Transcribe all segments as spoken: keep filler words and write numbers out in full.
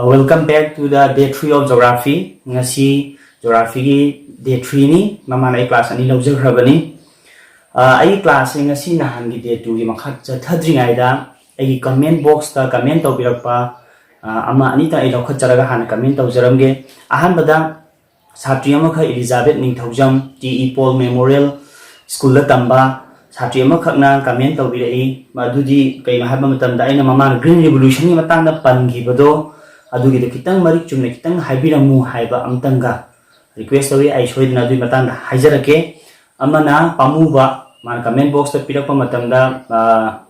Welcome back to the day three of geography. ꯉꯁꯤ geographyꯒꯤ day threeꯅꯤ꯫ ꯃꯃꯥꯡꯗ ꯑꯩ class ꯑꯅꯤ ꯂꯧꯖꯈ꯭ꯔꯕꯅꯤ꯫ ꯑ, ꯑꯩꯒꯤ classꯁꯦ ꯉꯁꯤ ꯅꯍꯥꯟꯒꯤ day twoꯒꯤ ꯃꯈꯥ ꯆꯠꯊꯗ꯭ꯔꯤꯉꯩꯗ ꯑꯩꯒꯤ comment boxꯇ comment ꯇꯧꯕꯤꯔꯛꯄ, ꯑ, ꯑꯃ ꯑꯅꯤꯇꯪ ꯑꯩ ꯂꯧꯈꯠꯆꯔꯒ ꯍꯥꯟꯅ comment ꯇꯧꯖꯔꯝꯒꯦ꯫ ꯑꯍꯥꯟꯕꯗ ꯁꯥꯇ꯭ꯔꯤ ꯑꯃꯈꯛ ꯏꯂꯤꯖꯥꯕꯦꯠ ꯅꯤꯡꯊꯧꯖꯝ, ꯇꯤ ꯏ ꯄꯣꯜ ꯃꯦꯃꯣꯔꯤꯌꯦꯜ ꯁ꯭ꯀꯨꯜꯗ ꯇꯝꯕ ꯁꯥꯇ꯭ꯔꯤ ꯑꯃꯈꯛꯅ comment ꯇꯧꯕꯤꯔꯛꯏ꯫ ꯃꯗꯨꯗꯤ ꯀꯩꯅꯣ ꯍꯥꯏꯕ ꯃꯇꯝꯗ, ꯑꯩꯅ ꯃꯃꯥꯡꯗ Green Revolutionꯒꯤ ꯃꯇꯥꯡꯗ ꯄꯟꯈꯤꯕꯗꯣ, ꯑꯗꯨꯒꯤꯗꯣ ꯈꯤꯇꯪ ꯃꯔꯤꯛ ꯆꯨꯝꯅ ꯈꯤꯇꯪ ꯍꯥꯏꯕꯤꯔꯝꯃꯨ ꯍꯥꯏꯕ ꯑꯝꯇꯪꯒ request ꯇꯧꯏ꯫ ꯑꯩ ꯁꯣꯏꯗꯅ ꯑꯗꯨꯒꯤ ꯃꯇꯥꯡꯗ ꯍꯥꯏꯖꯔꯛꯀꯦ꯫ ꯑꯃꯅ ꯄꯥꯝꯃꯨꯕ, ꯃꯥꯅ comment boxꯇ ꯄꯤꯔꯛꯄ ꯃꯇꯝꯗ, ꯑ,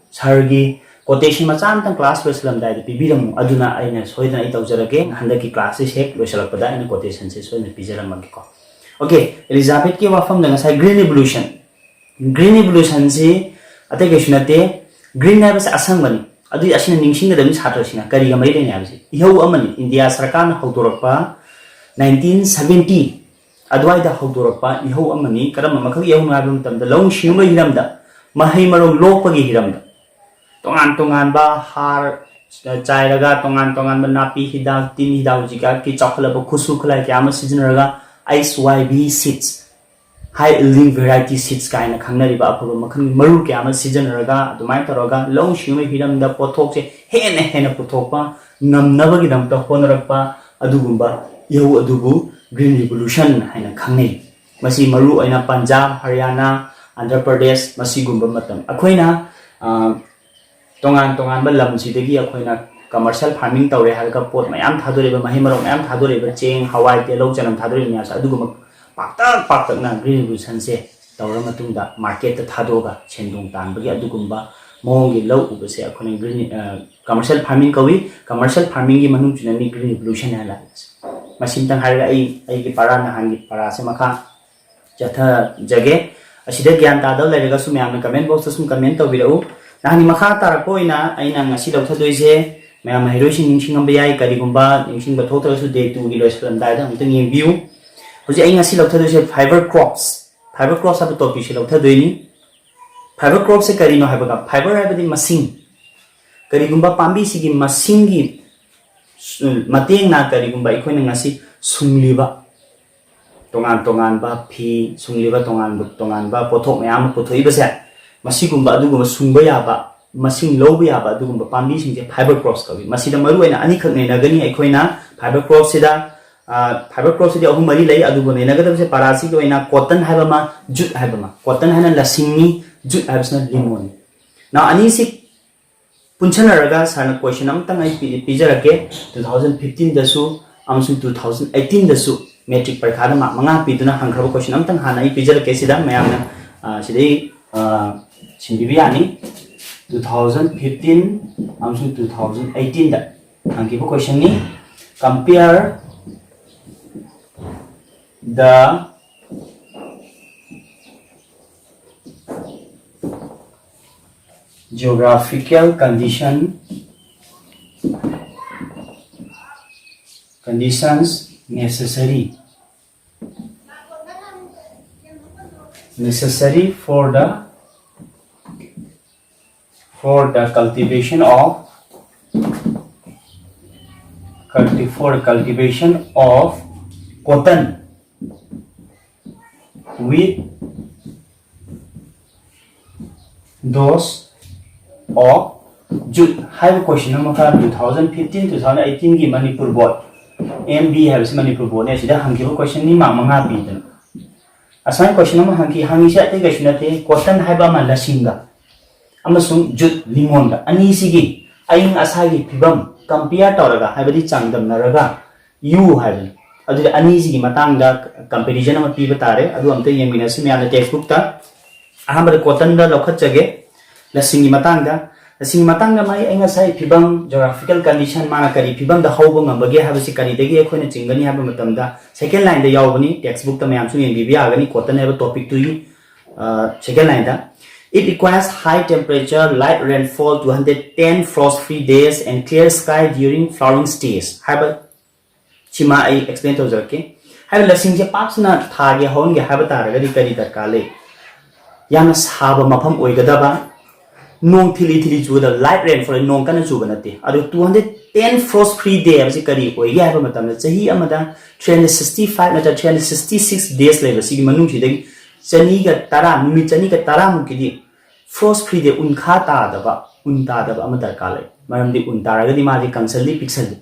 ꯁꯥꯔꯒꯤ quotation ꯃꯆꯥ ꯑꯃꯇꯪ class ꯂꯣꯏꯁꯤꯜꯂꯝꯗꯥꯏꯗ ꯄꯤꯕꯤꯔꯝꯃꯨ, ꯑꯗꯨꯅ ꯑꯩꯅ ꯁꯣꯏꯗꯅ ꯑꯩ ꯇꯧꯖꯔꯒꯦ꯫ ꯍꯟꯗꯛꯀꯤ classꯁꯦ ꯍꯦꯛ ꯂꯣꯏꯁꯤꯜꯂꯛꯄꯗ ꯑꯩꯅ quotationꯁꯦ ꯁꯣꯏꯗꯅ ꯄꯤꯖꯔꯝꯃꯒꯦꯀꯣ꯫ Okay, ꯏꯂꯤꯖꯥꯕꯦꯠꯀꯤ ꯋꯥꯐꯝꯗ ꯉꯁꯥꯏ Green Revolution, Green Revolutionꯁꯤ ꯑꯇꯩ ꯀꯩꯁꯨ ꯅꯠꯇꯦ꯫ Green ꯍꯥꯏꯕꯁꯤ ꯑꯁꯪꯕꯅꯤ꯫ ꯑꯗꯨꯗꯤ ꯑꯁꯤꯅ ꯅꯤꯡꯁꯤꯡꯒꯗꯕꯅꯤ ꯁꯥꯇ꯭ꯔꯁꯤꯡꯅ ꯀꯔꯤꯒ ꯃꯔꯤ ꯂꯩꯅꯩ ꯍꯥꯏꯕꯁꯤ꯫ ꯏꯍꯧ ꯑꯃꯅꯤ, ꯏꯟꯗꯤꯌꯥ ꯁꯔꯀꯥꯔꯅ ꯍꯧꯗꯣꯔꯛꯄ nineteen seventy ꯑꯗꯨꯋꯥꯏꯗ ꯍꯧꯗꯣꯔꯛꯄ ꯏꯍꯧ ꯑꯃꯅꯤ꯫ ꯀꯔꯝꯕ ꯃꯈꯜꯒꯤ ꯏꯍꯧꯅꯣ ꯍꯥꯏꯕ ꯃꯇꯝꯗ, ꯂꯧꯎ ꯁꯤꯡꯎꯕꯒꯤ ꯍꯤꯔꯝꯗ, ꯃꯍꯩ ꯃꯔꯣꯡ ꯂꯣꯛꯄꯒꯤ ꯍꯤꯔꯝꯗ, ꯇꯣꯉꯥꯟ ꯇꯣꯉꯥꯟꯕ ꯍꯥꯔ ꯆꯥꯏꯔꯒ, ꯇꯣꯉꯥꯟ ꯇꯣꯉꯥꯟꯕ ꯅꯥꯄꯤ ꯍꯤꯗꯥꯛ, ꯇꯤꯟ ꯍꯤꯗꯥꯛ, ꯍꯧꯖꯤꯛꯀꯥꯟꯒꯤ ꯆꯥꯎꯈꯠꯂꯕ ꯈꯨꯠꯁꯨ ꯈꯨꯠꯂꯥꯏ ꯀꯌꯥ ꯑꯃ ꯁꯤꯖꯤꯟꯅꯔꯒ, H Y V seeds, high yielding variety seeds ꯀꯥꯏꯅ ꯈꯪꯅꯔꯤꯕ ꯑꯐꯕ ꯃꯈꯜꯒꯤ ꯃꯔꯨ ꯀꯌꯥ ꯑꯃ ꯁꯤꯖꯤꯟꯅꯔꯒ, ꯑꯗꯨꯃꯥꯏꯅ ꯇꯧꯔꯒ ꯂꯧꯎ ꯁꯤꯡꯎꯕꯒꯤ ꯍꯤꯔꯝꯗ ꯄꯣꯠꯊꯣꯛꯁꯦ ꯍꯦꯟꯅ ꯍꯦꯟꯅ ꯄꯨꯊꯣꯛꯄ ꯉꯝꯅꯕꯒꯤꯗꯃꯛꯇ ꯍꯣꯠꯅꯔꯛꯄ ꯑꯗꯨꯒꯨꯝꯕ ꯏꯍꯧ ꯑꯗꯨꯕꯨ Green Revolution ꯍꯥꯏꯅ ꯈꯪꯅꯩ꯫ ꯃꯁꯤ ꯃꯔꯨ ꯑꯣꯏꯅ ꯄꯟꯖꯥꯕ, ꯍꯔꯤꯌꯥꯅꯥ, ꯑꯟꯙ꯭ꯔ ꯄ꯭ꯔꯗꯦꯁ, ꯃꯁꯤꯒꯨꯝꯕ ꯃꯇꯝ꯫ ꯑꯩꯈꯣꯏꯅ, ꯑ, ꯇꯣꯉꯥꯟ ꯇꯣꯉꯥꯟꯕ ꯂꯝꯁꯤꯗꯒꯤ ꯑꯩꯈꯣꯏꯅ commercial farming ꯇꯧꯔꯦ ꯍꯥꯏꯔꯒ ꯄꯣꯠ ꯃꯌꯥꯝ ꯊꯥꯗꯣꯔꯛꯏꯕ, ꯃꯍꯩ ꯃꯔꯣꯡ ꯃꯌꯥꯝ ꯊꯥꯗꯣꯔꯛꯏꯕ, ꯆꯦꯡ, ꯍꯋꯥꯏ, ꯇꯤꯜꯍꯧ, ꯆꯅꯝ ꯊꯥꯗꯣꯔꯛꯏꯕ ꯃꯌꯥꯝꯁꯦ, ꯑꯗꯨꯒꯨꯝꯕ ꯄꯥꯛꯇꯛ ꯄꯥꯛꯇꯛꯅ Green Revolutionꯁꯦ ꯇꯧꯔ ꯃꯇꯨꯡꯗ marketꯇ ꯊꯥꯗꯣꯛꯑꯒ ꯁꯦꯟꯗꯣꯡ ꯇꯥꯟꯕꯒꯤ ꯑꯗꯨꯒꯨꯝꯕ ꯃꯑꯣꯡꯒꯤ ꯂꯧ ꯎꯕꯁꯦ ꯑꯩꯈꯣꯏꯅ green, ꯑ, commercial farming ꯀꯧꯏ꯫ Commercial farmingꯒꯤ ꯃꯅꯨꯡꯁꯤꯗꯅꯤ Green Revolution ꯍꯥꯏꯅ ꯂꯥꯛꯏꯕꯁꯦ꯫ ꯃꯁꯤꯝꯇꯪ ꯍꯥꯏꯔꯒ ꯑꯩ ꯑꯩꯒꯤ ꯄꯔꯥ, ꯅꯍꯥꯟꯒꯤ ꯄꯔꯥꯁꯦ ꯃꯈꯥ ꯆꯠꯊꯖꯒꯦ꯫ ꯑꯁꯤꯗ ꯒ꯭ꯌꯥꯟ ꯇꯥꯗꯕ ꯂꯩꯔꯒꯁꯨ ꯃꯌꯥꯝꯅ comment boxꯇ ꯁꯨꯝ comment ꯇꯧꯕꯤꯔꯛꯎ꯫ ꯅꯍꯥꯟꯒꯤ ꯃꯈꯥ ꯇꯥꯔꯛꯄ ꯑꯣꯏꯅ ꯑꯩꯅ ꯉꯁꯤ ꯂꯧꯊꯗꯣꯏꯁꯦ, ꯃꯌꯥꯝ ꯃꯍꯩꯔꯣꯏꯁꯤꯡ ꯅꯤꯡꯁꯤꯡꯉꯝꯕ ꯌꯥꯏ, ꯀꯔꯤꯒꯨꯝꯕ ꯅꯤꯡꯁꯤꯡꯕ ꯊꯣꯛꯇ꯭ꯔꯒꯁꯨ day twoꯒꯤ ꯂꯣꯏꯁꯤꯜꯂꯝꯗꯥꯏꯗ ꯑꯃꯨꯛꯇꯪ ꯌꯦꯡꯕꯤꯌꯨ꯫ ꯍꯧꯖꯤꯛ ꯑꯩ ꯉꯁꯤ ꯂꯧꯊꯗꯣꯏꯁꯦ fiber crops, fiber crops ꯍꯥꯏꯕ topicꯁꯦ ꯂꯧꯊꯗꯣꯏꯅꯤ꯫ Fiber cropꯁꯦ ꯀꯔꯤꯅꯣ ꯍꯥꯏꯕꯗ, fiber ꯍꯥꯏꯕꯗꯤ ꯃꯁꯤꯡ, ꯀꯔꯤꯒꯨꯝꯕ ꯄꯥꯝꯕꯤꯁꯤꯒꯤ ꯃꯁꯤꯡꯒꯤ ꯃꯇꯦꯡꯅ ꯀꯔꯤꯒꯨꯝꯕ ꯑꯩꯈꯣꯏꯅ ꯉꯁꯤ ꯁꯨꯡꯂꯤꯕ ꯇꯣꯉꯥꯟ ꯇꯣꯉꯥꯟꯕ ꯐꯤ ꯁꯨꯡꯂꯤꯕ ꯇꯣꯉꯥꯟꯕ ꯇꯣꯉꯥꯟꯕ ꯄꯣꯠꯊꯣꯛ ꯃꯌꯥꯝ ꯑꯃ ꯄꯨꯊꯣꯛꯏꯕꯁꯦ, ꯃꯁꯤꯒꯨꯝꯕ ꯑꯗꯨꯒꯨꯝꯕ ꯁꯨꯡꯕ ꯌꯥꯕ, ꯃꯁꯤꯡ ꯂꯧꯕ ꯌꯥꯕ ꯑꯗꯨꯒꯨꯝꯕ ꯄꯥꯝꯕꯤꯁꯤꯡꯁꯦ fiber crops ꯀꯧꯏ꯫ ꯃꯁꯤꯗ ꯃꯔꯨꯑꯣꯏꯅ ꯑꯅꯤꯈꯛ ꯅꯩꯅꯒꯅꯤ ꯑꯩꯈꯣꯏꯅ fiber cropꯁꯤꯗ꯫ Fiber cropꯁꯤꯗꯤ ꯑꯍꯨꯝ ꯃꯔꯤ ꯂꯩ, ꯑꯗꯨꯕꯨ ꯅꯩꯅꯒꯗꯕꯁꯦ ꯄꯥꯔꯥꯁꯤꯒꯤ ꯑꯣꯏꯅ cotton ꯍꯥꯏꯕ ꯑꯃ, jute ꯍꯥꯏꯕ ꯑꯃ꯫ Cotton ꯍꯥꯏꯅ ꯂꯁꯤꯡꯅꯤ, jute ꯍꯥꯏꯕꯁꯤꯅ ꯂꯤꯃꯣꯟꯅꯤ꯫ Now ꯑꯅꯤꯁꯤ ꯄꯨꯟꯁꯟꯅꯔꯒ ꯁꯥꯔꯅ question ꯑꯃꯇꯪ ꯑꯩ ꯄꯤ- ꯄꯤꯖꯔꯛꯀꯦ꯫ Two thousand fifteenꯗꯁꯨ ꯑꯃꯁꯨꯡ two thousand eighteenꯗꯁꯨ matric ꯄꯔꯤꯈꯥꯗ mark ꯃꯉꯥ ꯄꯤꯗꯨꯅ ꯍꯪꯈ꯭ꯔꯕ question ꯑꯃꯇꯪ ꯍꯥꯟꯅ ꯑꯩ ꯄꯤꯖꯔꯛꯀꯦ꯫ ꯁꯤꯗ ꯃꯌꯥꯝꯅ ꯑ, ꯁꯤꯗꯩ ꯑ, ꯁꯤꯟꯕꯤꯕ ꯌꯥꯅꯤ꯫ Two thousand fifteen ꯑꯃꯁꯨꯡ two thousand eighteenꯗ ꯍꯪꯈꯤꯕ questionꯅꯤ꯫ Compare the geographical condition conditions necessary necessary for the for the cultivation of culti- for the cultivation of cotton with those of jute ꯍꯥꯏꯕ question ꯑꯃꯒ two thousand fifteen two thousand eighteenꯒꯤ Manipur Board, M B ꯍꯥꯏꯕꯁꯤ Manipur Boardꯅꯦ, ꯑꯁꯤꯗ ꯍꯪꯈꯤꯕ questionꯅꯤ, mark ꯃꯉꯥ ꯄꯤꯗꯅ꯫ ꯑꯁꯨꯃꯥꯏꯅ question ꯑꯃ ꯍꯪꯈꯤ꯫ ꯍꯪꯉꯤꯁꯦ ꯑꯇꯩ ꯀꯩꯁꯨ ꯅꯠꯇꯦ, cotton ꯍꯥꯏꯕ ꯑꯃ ꯂꯁꯤꯡꯒ ꯑꯃꯁꯨꯡ jute ꯂꯤꯃꯣꯟꯒ ꯑꯅꯤꯁꯤꯒꯤ ꯑꯏꯪ ꯑꯁꯥꯒꯤ ꯐꯤꯕꯝ compare ꯇꯧꯔꯒ, ꯍꯥꯏꯕꯗꯤ ꯆꯥꯡꯗꯝꯅꯔꯒ, ꯌꯨ ꯍꯥꯏꯕꯅꯤ꯫ ꯑꯗꯨꯗꯤ ꯑꯅꯤꯁꯤꯒꯤ ꯃꯇꯥꯡꯗ comparison ꯑꯃ ꯄꯤꯕ ꯇꯥꯔꯦ꯫ ꯑꯗꯨ ꯑꯝꯇ ꯌꯦꯡꯃꯤꯟꯅꯁꯤ ꯃꯌꯥꯝꯅ textbookꯇ꯫ ꯑꯍꯥꯟꯕꯗ cottonꯗ ꯂꯧꯈꯠꯆꯒꯦ꯫ ꯂꯁꯤꯡꯒꯤ ꯃꯇꯥꯡꯗ, ꯂꯁꯤꯡꯒꯤ ꯃꯇꯥꯡꯗ ꯃꯥꯒꯤ ꯑꯏꯪ ꯑꯁꯥꯒꯤ ꯐꯤꯕꯝ, geographical condition, ꯃꯥꯅ ꯀꯔꯤ ꯐꯤꯕꯝꯗ ꯍꯧꯕ ꯉꯝꯕꯒꯦ ꯍꯥꯏꯕꯁꯤ ꯀꯔꯤꯗꯒꯤ ꯑꯩꯈꯣꯏꯅ ꯆꯤꯡꯒꯅꯤ ꯍꯥꯏꯕ ꯃꯇꯝꯗ, second lineꯗ ꯌꯥꯎꯕꯅꯤ, textbookꯇ ꯃꯌꯥꯝꯁꯨ ꯌꯦꯡꯕꯤꯕ ꯌꯥꯒꯅꯤ꯫ Cotton ꯍꯥꯏꯕ topicꯇꯨꯒꯤ ꯑ, second lineꯗ, "It requires high temperature, light rainfall, two hundred ten frost-free days and clear sky during flowering stage" ꯍꯥꯏꯕ ꯁꯤꯃ ꯑꯩ explain ꯇꯧꯖꯔꯛꯀꯦ꯫ ꯍꯥꯏꯕ ꯂꯁꯤꯡꯁꯦ ꯄꯥꯛ ꯁꯟꯅ ꯊꯥꯒꯦ, ꯍꯧꯍꯟꯒꯦ ꯍꯥꯏꯕ ꯇꯥꯔꯒꯗꯤ ꯀꯔꯤ ꯗꯔꯀꯥꯔ ꯂꯩ? ꯌꯥꯝꯅ ꯁꯥꯕ ꯃꯐꯝ ꯑꯣꯏꯒꯗꯕ, ꯅꯣꯡ ꯊꯤꯂꯤ ꯊꯤꯂꯤ ꯆꯨꯒꯗꯕ, light rainfall, ꯅꯣꯡ ꯀꯟꯅ ꯆꯨꯕ ꯅꯠꯇꯦ꯫ ꯑꯗꯨ two hundred ten frost free day ꯍꯥꯏꯕꯁꯤ ꯀꯔꯤ ꯑꯣꯏꯒꯦ ꯍꯥꯏꯕ ꯃꯇꯝꯗ, ꯆꯍꯤ ꯑꯃꯗ three hundred sixty five ꯅꯠꯇ꯭ꯔꯒ three hundred sixty six days ꯂꯩꯕꯁꯤꯒꯤ ꯃꯅꯨꯡꯁꯤꯗꯒꯤ ꯆꯅꯤꯒ ꯇꯔꯥ, ꯅꯨꯃꯤꯠ ꯆꯅꯤꯒ ꯇꯔꯥꯃꯨꯛꯀꯤꯗꯤ frost free day, ꯎꯟꯈꯥ ꯇꯥꯗꯕ, ꯎꯟ ꯇꯥꯗꯕ ꯑꯃ ꯗꯔꯀꯥꯔ ꯂꯩ꯫ ꯃꯔꯝꯗꯤ ꯎꯟ ꯇꯥꯔꯒꯗꯤ ꯃꯥꯗꯤ ꯀꯪꯁꯜꯂꯤ, ꯄꯤꯛꯁꯜꯂꯤ,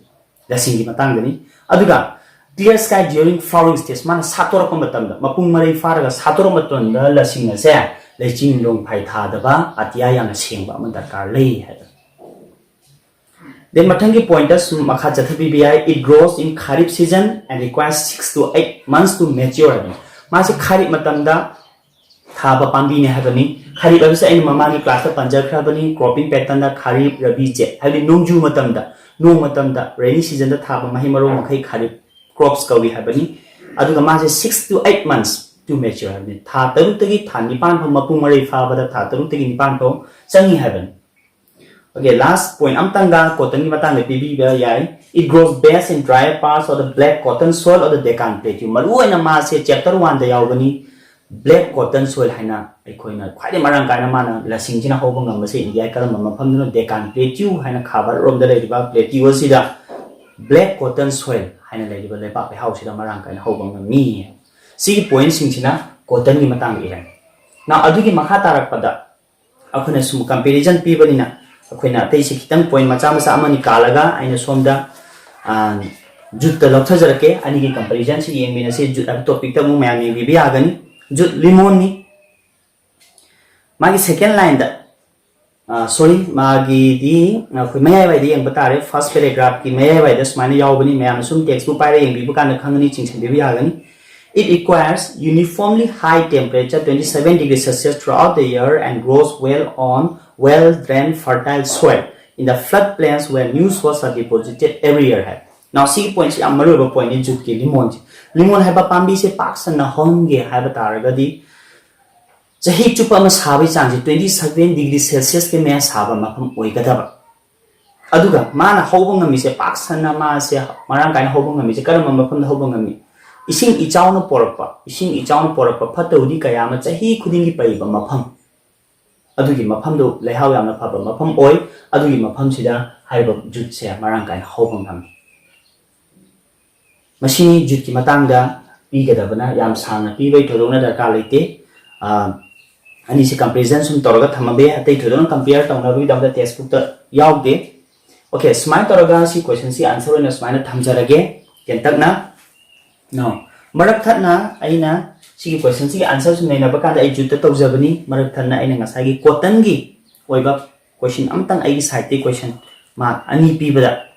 ꯂꯁꯤꯡꯒꯤ ꯃꯇꯥꯡꯗꯅꯤ꯫ ꯑꯗꯨꯒ clear sky during flowering stage, ꯃꯥꯅ ꯁꯥꯠꯇꯣꯔꯛꯄ ꯃꯇꯝꯗ, ꯃꯄꯨꯡ ꯃꯔꯩ ꯐꯥꯔꯒ ꯁꯥꯠꯇꯣꯔꯛꯄ ꯃꯇꯝꯗ ꯂꯁꯤꯡ ꯑꯁꯦ ꯂꯩꯆꯤꯟ ꯂꯣꯡꯐꯥꯏ ꯊꯥꯗꯕ, ꯑꯇꯤꯌꯥ ꯌꯥꯝꯅ ꯁꯦꯡꯕ ꯑꯃ ꯗꯔꯀꯥꯔ ꯂꯩ ꯍꯥꯏꯕ꯫ Then ꯃꯊꯪꯒꯤ point ꯁꯨꯝ ꯃꯈꯥ ꯆꯠꯊꯕꯤꯕ ꯌꯥꯏ, "It grows in Kharif season and requires six to eight months to mature" ꯍꯥꯏꯕꯅꯤ꯫ ꯃꯥꯁꯦ ꯈꯥꯔꯤꯞ ꯃꯇꯝꯗ ꯊꯥꯕ ꯄꯥꯝꯕꯤꯅꯤ ꯍꯥꯏꯕꯅꯤ꯫ ꯈꯥꯔꯤꯞ ꯍꯥꯏꯕꯁꯦ ꯑꯩꯅ ꯃꯃꯥꯡꯒꯤ class ꯇ ꯄꯟꯖꯈ꯭ꯔꯕꯅꯤ, cropping pattern ꯗ ꯈꯥꯔꯤꯞ, ꯔꯕꯤ, ꯖꯦꯗ, ꯍꯥꯏꯕꯗꯤ ꯅꯣꯡꯖꯨ ꯃꯇꯝꯗ, ꯅꯣꯡ ꯃꯇꯝꯗ, rainy season ꯗ ꯊꯥꯕ ꯃꯍꯩ ꯃꯔꯣꯡ ꯃꯈꯩ ꯈꯥꯔꯤꯞ crops ꯀꯧꯏ ꯍꯥꯏꯕꯅꯤ꯫ ꯑꯗꯨꯒ ꯃꯥꯁꯦ six to eight months to mature ꯍꯥꯏꯕꯅꯤ꯫ ꯊꯥ ꯇꯔꯨꯛꯇꯒꯤ ꯊꯥ ꯅꯤꯄꯥꯟ ꯐꯥꯎ, ꯃꯄꯨꯡ ꯃꯔꯩ ꯐꯥꯕꯗ ꯊꯥ ꯇꯔꯨꯛꯇꯒꯤ ꯅꯤꯄꯥꯟ ꯐꯥꯎ ꯆꯪꯉꯤ ꯍꯥꯏꯕꯅꯤ꯫ Okay, last point ꯑꯝꯇꯪꯒ cotton ꯒꯤ ꯃꯇꯥꯡꯗ ꯄꯤꯕꯤꯕ ꯌꯥꯏ꯫ "It grows best in drier parts of the black cotton soil of the Deccan Plateau." ꯃꯔꯨꯑꯣꯏꯅ ꯃꯥꯁꯦ chapter one ꯗ ꯌꯥꯎꯕꯅꯤ, black cotton soil ꯍꯥꯏꯅ꯫ ꯑꯩꯈꯣꯏꯅ ꯈ꯭ꯋꯥꯏꯗꯒꯤ ꯃꯔꯥꯡ ꯀꯥꯏꯅ ꯃꯥꯅ ꯂꯁꯤꯡꯁꯤꯅ ꯍꯧꯕ ꯉꯝꯕꯁꯦ ꯏꯟꯗꯤꯌꯥꯒꯤ ꯀꯔꯝꯕ ꯃꯐꯝꯗꯅꯣ? Deccan Plateau ꯍꯥꯏꯅ ꯈꯥ ꯚꯥꯔꯠ ꯔꯣꯝꯗ ꯂꯩꯔꯤꯕ plateau ꯑꯁꯤꯗ black cotton soil ꯍꯥꯏꯅ ꯂꯩꯔꯤꯕ ꯂꯩꯕꯥꯛ ꯂꯩꯍꯥꯎꯁꯤꯗ ꯃꯔꯥꯡ ꯀꯥꯏꯅ ꯍꯧꯕ ꯉꯝꯃꯤ꯫ ꯁꯤꯒꯤ point ꯁꯤꯡꯁꯤꯅ cotton ꯒꯤ ꯃꯇꯥꯡꯗ ꯏꯔꯝꯃꯤ꯫ Now, ꯑꯗꯨꯒꯤ ꯃꯈꯥ ꯇꯥꯔꯛꯄꯗ ꯑꯩꯈꯣꯏꯅ ꯁꯨꯝ comparison ꯄꯤꯕꯅꯤꯅ, ꯑꯩꯈꯣꯏꯅ ꯑꯇꯩꯁꯤ ꯈꯤꯇꯪ point ꯃꯆꯥ ꯃꯆꯥ ꯑꯃꯅꯤ ꯀꯥꯜꯂꯒ ꯑꯩꯅ ꯁꯣꯝꯗ, ꯑ, jute ꯇ ꯂꯧꯊꯖꯔꯛꯀꯦ꯫ ꯑꯅꯤꯒꯤ comparison ꯁꯤ ꯌꯦꯡꯃꯤꯟꯅꯁꯤ꯫ Jute ꯍꯥꯏꯕ topic ꯇ ꯑꯃꯨꯛ ꯃꯌꯥꯝ ꯌꯦꯡꯕꯤꯕ ꯌꯥꯒꯅꯤ꯫ Jute ꯂꯤꯃꯣꯟꯅꯤ꯫ ꯃꯥꯒꯤ second line ꯗ, ꯑ, sorry, ꯃꯥꯒꯤꯗꯤ ꯑꯩꯈꯣꯏ ꯃꯌꯥꯏꯋꯥꯏꯗ ꯌꯦꯡꯕ ꯇꯥꯔꯦ꯫ First paragraph ꯀꯤ ꯃꯌꯥꯏꯋꯥꯏꯗ ꯁꯨꯃꯥꯏꯅ ꯌꯥꯎꯕꯅꯤ꯫ ꯃꯌꯥꯝꯅ ꯁꯨꯝ text ꯇꯨ ꯄꯥꯏꯔ ꯌꯦꯡꯕꯤꯕ ꯀꯥꯟꯗ ꯈꯪꯒꯅꯤ, ꯆꯤꯡꯁꯤꯟꯕꯤꯕ ꯌꯥꯒꯅꯤ꯫ "It requires uniformly high temperature, twenty seven degree Celsius, throughout the year and grows well on well drained fertile soil in the flood plains where new soils are deposited every year" high. Now, ꯁꯤꯒꯤ point ꯁꯤ ꯌꯥꯝ ꯃꯔꯨꯑꯣꯏꯕ point ꯅꯤ, jute ꯀꯤ ꯂꯤꯃꯣꯟꯁꯦ꯫ Lemon ꯍꯥꯏꯕ ꯄꯥꯝꯕꯤꯁꯦ ꯄꯥꯛ ꯁꯟꯅ ꯍꯧꯍꯟꯒꯦ ꯍꯥꯏꯕ ꯇꯥꯔꯒꯗꯤ ꯆꯍꯤ ꯆꯨꯞꯄ ꯑꯃ ꯁꯥꯕꯒꯤ ꯆꯥꯡꯁꯦ twenty seven degree Celsius ꯀꯤ ꯃꯌꯥ ꯁꯥꯕ ꯃꯐꯝ ꯑꯣꯏꯒꯗꯕ꯫ ꯑꯗꯨꯒ ꯃꯥꯅ ꯍꯧꯕ ꯉꯝꯃꯤꯁꯦ, ꯄꯥꯛ ꯁꯟꯅ ꯃꯥꯁꯦ ꯃꯔꯥꯡ ꯀꯥꯏꯅ ꯍꯧꯕ ꯉꯝꯃꯤꯁꯦ ꯀꯔꯝꯕ ꯃꯐꯝꯗ ꯍꯧꯕ ꯉꯝꯃꯤ? ꯏꯁꯤꯡ ꯏꯆꯥꯎꯅ ꯄꯣꯔꯛꯄ, ꯏꯁꯤꯡ ꯏꯆꯥꯎꯅ ꯄꯣꯔꯛꯄ ꯐꯠꯇ ꯍꯥꯎꯗꯤ ꯀꯌꯥ ꯑꯃ ꯆꯍꯤ ꯈꯨꯗꯤꯡꯒꯤ ꯄꯩꯕ ꯃꯐꯝ, ꯑꯗꯨꯒꯤ ꯃꯐꯝꯗꯨ ꯂꯩꯍꯥꯎ ꯌꯥꯝꯅ ꯐꯕ ꯃꯐꯝ ꯑꯣꯏ꯫ ꯑꯗꯨꯒꯤ ꯃꯐꯝꯁꯤꯗ ꯍꯥꯏꯔꯤꯕ ꯖꯨꯠꯁꯦ ꯃꯔꯥꯡ ꯀꯥꯏꯅ ꯍꯧꯕ ꯉꯝꯃꯤ꯫ ꯃꯁꯤꯅꯤ ꯖꯨꯠꯀꯤ ꯃꯇꯥꯡꯗ ꯄꯤꯒꯗꯕꯅ꯫ ꯌꯥꯝ ꯁꯥꯡꯅ ꯄꯤꯕꯒꯤ ꯊꯣꯏꯗꯣꯛꯅ ꯗꯔꯀꯥꯔ ꯂꯩꯇꯦ꯫ ꯑꯅꯤꯁꯤ comparison ꯁꯨꯝ ꯇꯧꯔꯒ ꯊꯝꯃꯕ ꯌꯥꯏ, ꯑꯇꯩ ꯊꯣꯏꯗꯣꯛꯅ compare ꯇꯧꯅꯕꯒꯤꯗꯃꯛꯇ text book ꯇ ꯌꯥꯎꯗꯦ꯫ Okay, ꯁꯨꯃꯥꯏꯅ ꯇꯧꯔꯒ ꯁꯤ question ꯁꯤ answer ꯑꯣꯏꯅ ꯁꯨꯃꯥꯏꯅ ꯊꯝꯖꯔꯒꯦ ꯇꯦꯟꯇꯛꯅ꯫ ꯅꯣ, ꯃꯔꯛ ꯊꯠꯅ ꯑꯩꯅ ꯁꯤꯒꯤ question ꯁꯤꯒꯤ answer ꯁꯨꯝ ꯅꯩꯅꯕ ꯀꯥꯟꯗ ꯑꯩ ꯖꯨꯠꯇ ꯇꯧꯖꯕꯅꯤ꯫ ꯃꯔꯛ ꯊꯠꯅ ꯑꯩꯅ ꯉꯁꯥꯏꯒꯤ cotton ꯒꯤ ꯑꯣꯏꯕ question ꯑꯃꯇꯪ, ꯑꯩꯒꯤ side ꯇꯒꯤ question mark ꯑꯅꯤ ꯄꯤꯕꯗ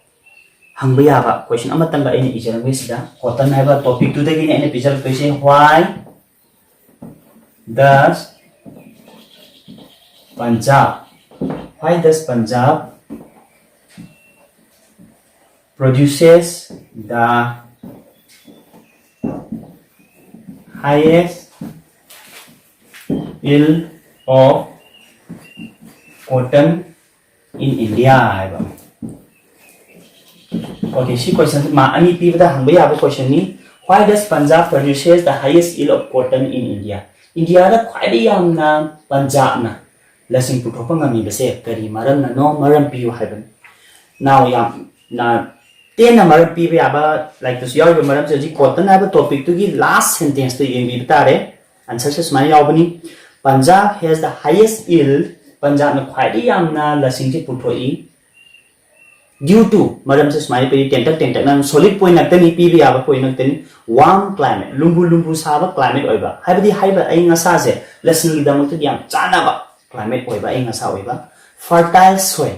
ꯍꯪꯕ ꯌꯥꯕ question ꯑꯃꯇꯪꯒ ꯑꯩꯅ ꯏꯖꯔꯝꯒꯦ ꯁꯤꯗ꯫ Cotton ꯍꯥꯏꯕ topic ꯇꯨꯗꯒꯤꯅꯤ ꯑꯩꯅ ꯄꯤꯖꯔꯛꯇꯣꯏꯁꯦ꯫ Why does Punjab, why does Punjab produces the highest yield of cotton in India ꯍꯥꯏꯕ꯫ Okay, ꯁꯤ question ꯁꯤ mark ꯑꯅꯤ ꯄꯤꯕꯗ ꯍꯪꯕ ꯌꯥꯕ question ꯅꯤ꯫ Why does Punjab produces the highest yield of cotton in India? ꯏꯟꯗꯤꯌꯥꯗ ꯈ꯭ꯋꯥꯏꯗꯒꯤ ꯌꯥꯝꯅ ꯄꯟꯖꯥꯕꯅ ꯂꯁꯤꯡ ꯄꯨꯊꯣꯛꯄ ꯉꯝꯃꯤꯕꯁꯦ ꯀꯔꯤ ꯃꯔꯝꯅꯅꯣ? ꯃꯔꯝ ꯄꯤꯌꯨ ꯍꯥꯏꯕꯅꯤ꯫ Now, ꯌꯥꯝꯅ ꯇꯦꯟꯅ ꯃꯔꯝ ꯄꯤꯕ ꯌꯥꯕ ꯂꯥꯏꯔꯤꯛꯇꯁꯨ ꯌꯥꯎꯔꯤꯕ ꯃꯔꯝꯁꯦ ꯍꯧꯖꯤꯛ cotton ꯍꯥꯏꯕ topic ꯇꯨꯒꯤ last sentence ꯇꯨ ꯌꯦꯡꯕꯤꯕ ꯇꯥꯔꯦ꯫ Answer ꯁꯦ ꯁꯨꯃꯥꯏꯅ ꯌꯥꯎꯕꯅꯤ, Punjab has the highest yield, ꯄꯟꯖꯥꯕꯅ ꯈ꯭ꯋꯥꯏꯗꯒꯤ ꯌꯥꯝꯅ ꯂꯁꯤꯡꯁꯦ ꯄꯨꯊꯣꯛꯏ꯫ Due to, ꯃꯔꯝꯁꯦ ꯁꯨꯃꯥꯏꯅ ꯄꯤꯔꯤ, ꯇꯦꯟꯇꯛ ꯇꯦꯟꯇꯛꯅ solid point ꯉꯥꯛꯇꯅꯤ, ꯄꯤꯕ ꯌꯥꯕ point ꯉꯥꯛꯇꯅꯤ꯫ Warm climate, ꯂꯨꯝꯕꯨ ꯂꯨꯝꯕꯨ ꯁꯥꯕ climate ꯑꯣꯏꯕ, ꯍꯥꯏꯕꯗꯤ ꯍꯥꯏꯕ ꯑꯏꯪ ꯑꯁꯥꯁꯦ ꯂꯁꯤꯡꯒꯤꯗꯃꯛꯇꯗꯤ ꯌꯥꯝ ꯆꯥꯟꯅꯕ climate ꯑꯣꯏꯕ, ꯑꯏꯪ ꯑꯁꯥ ꯑꯣꯏꯕ꯫ Fertile soil,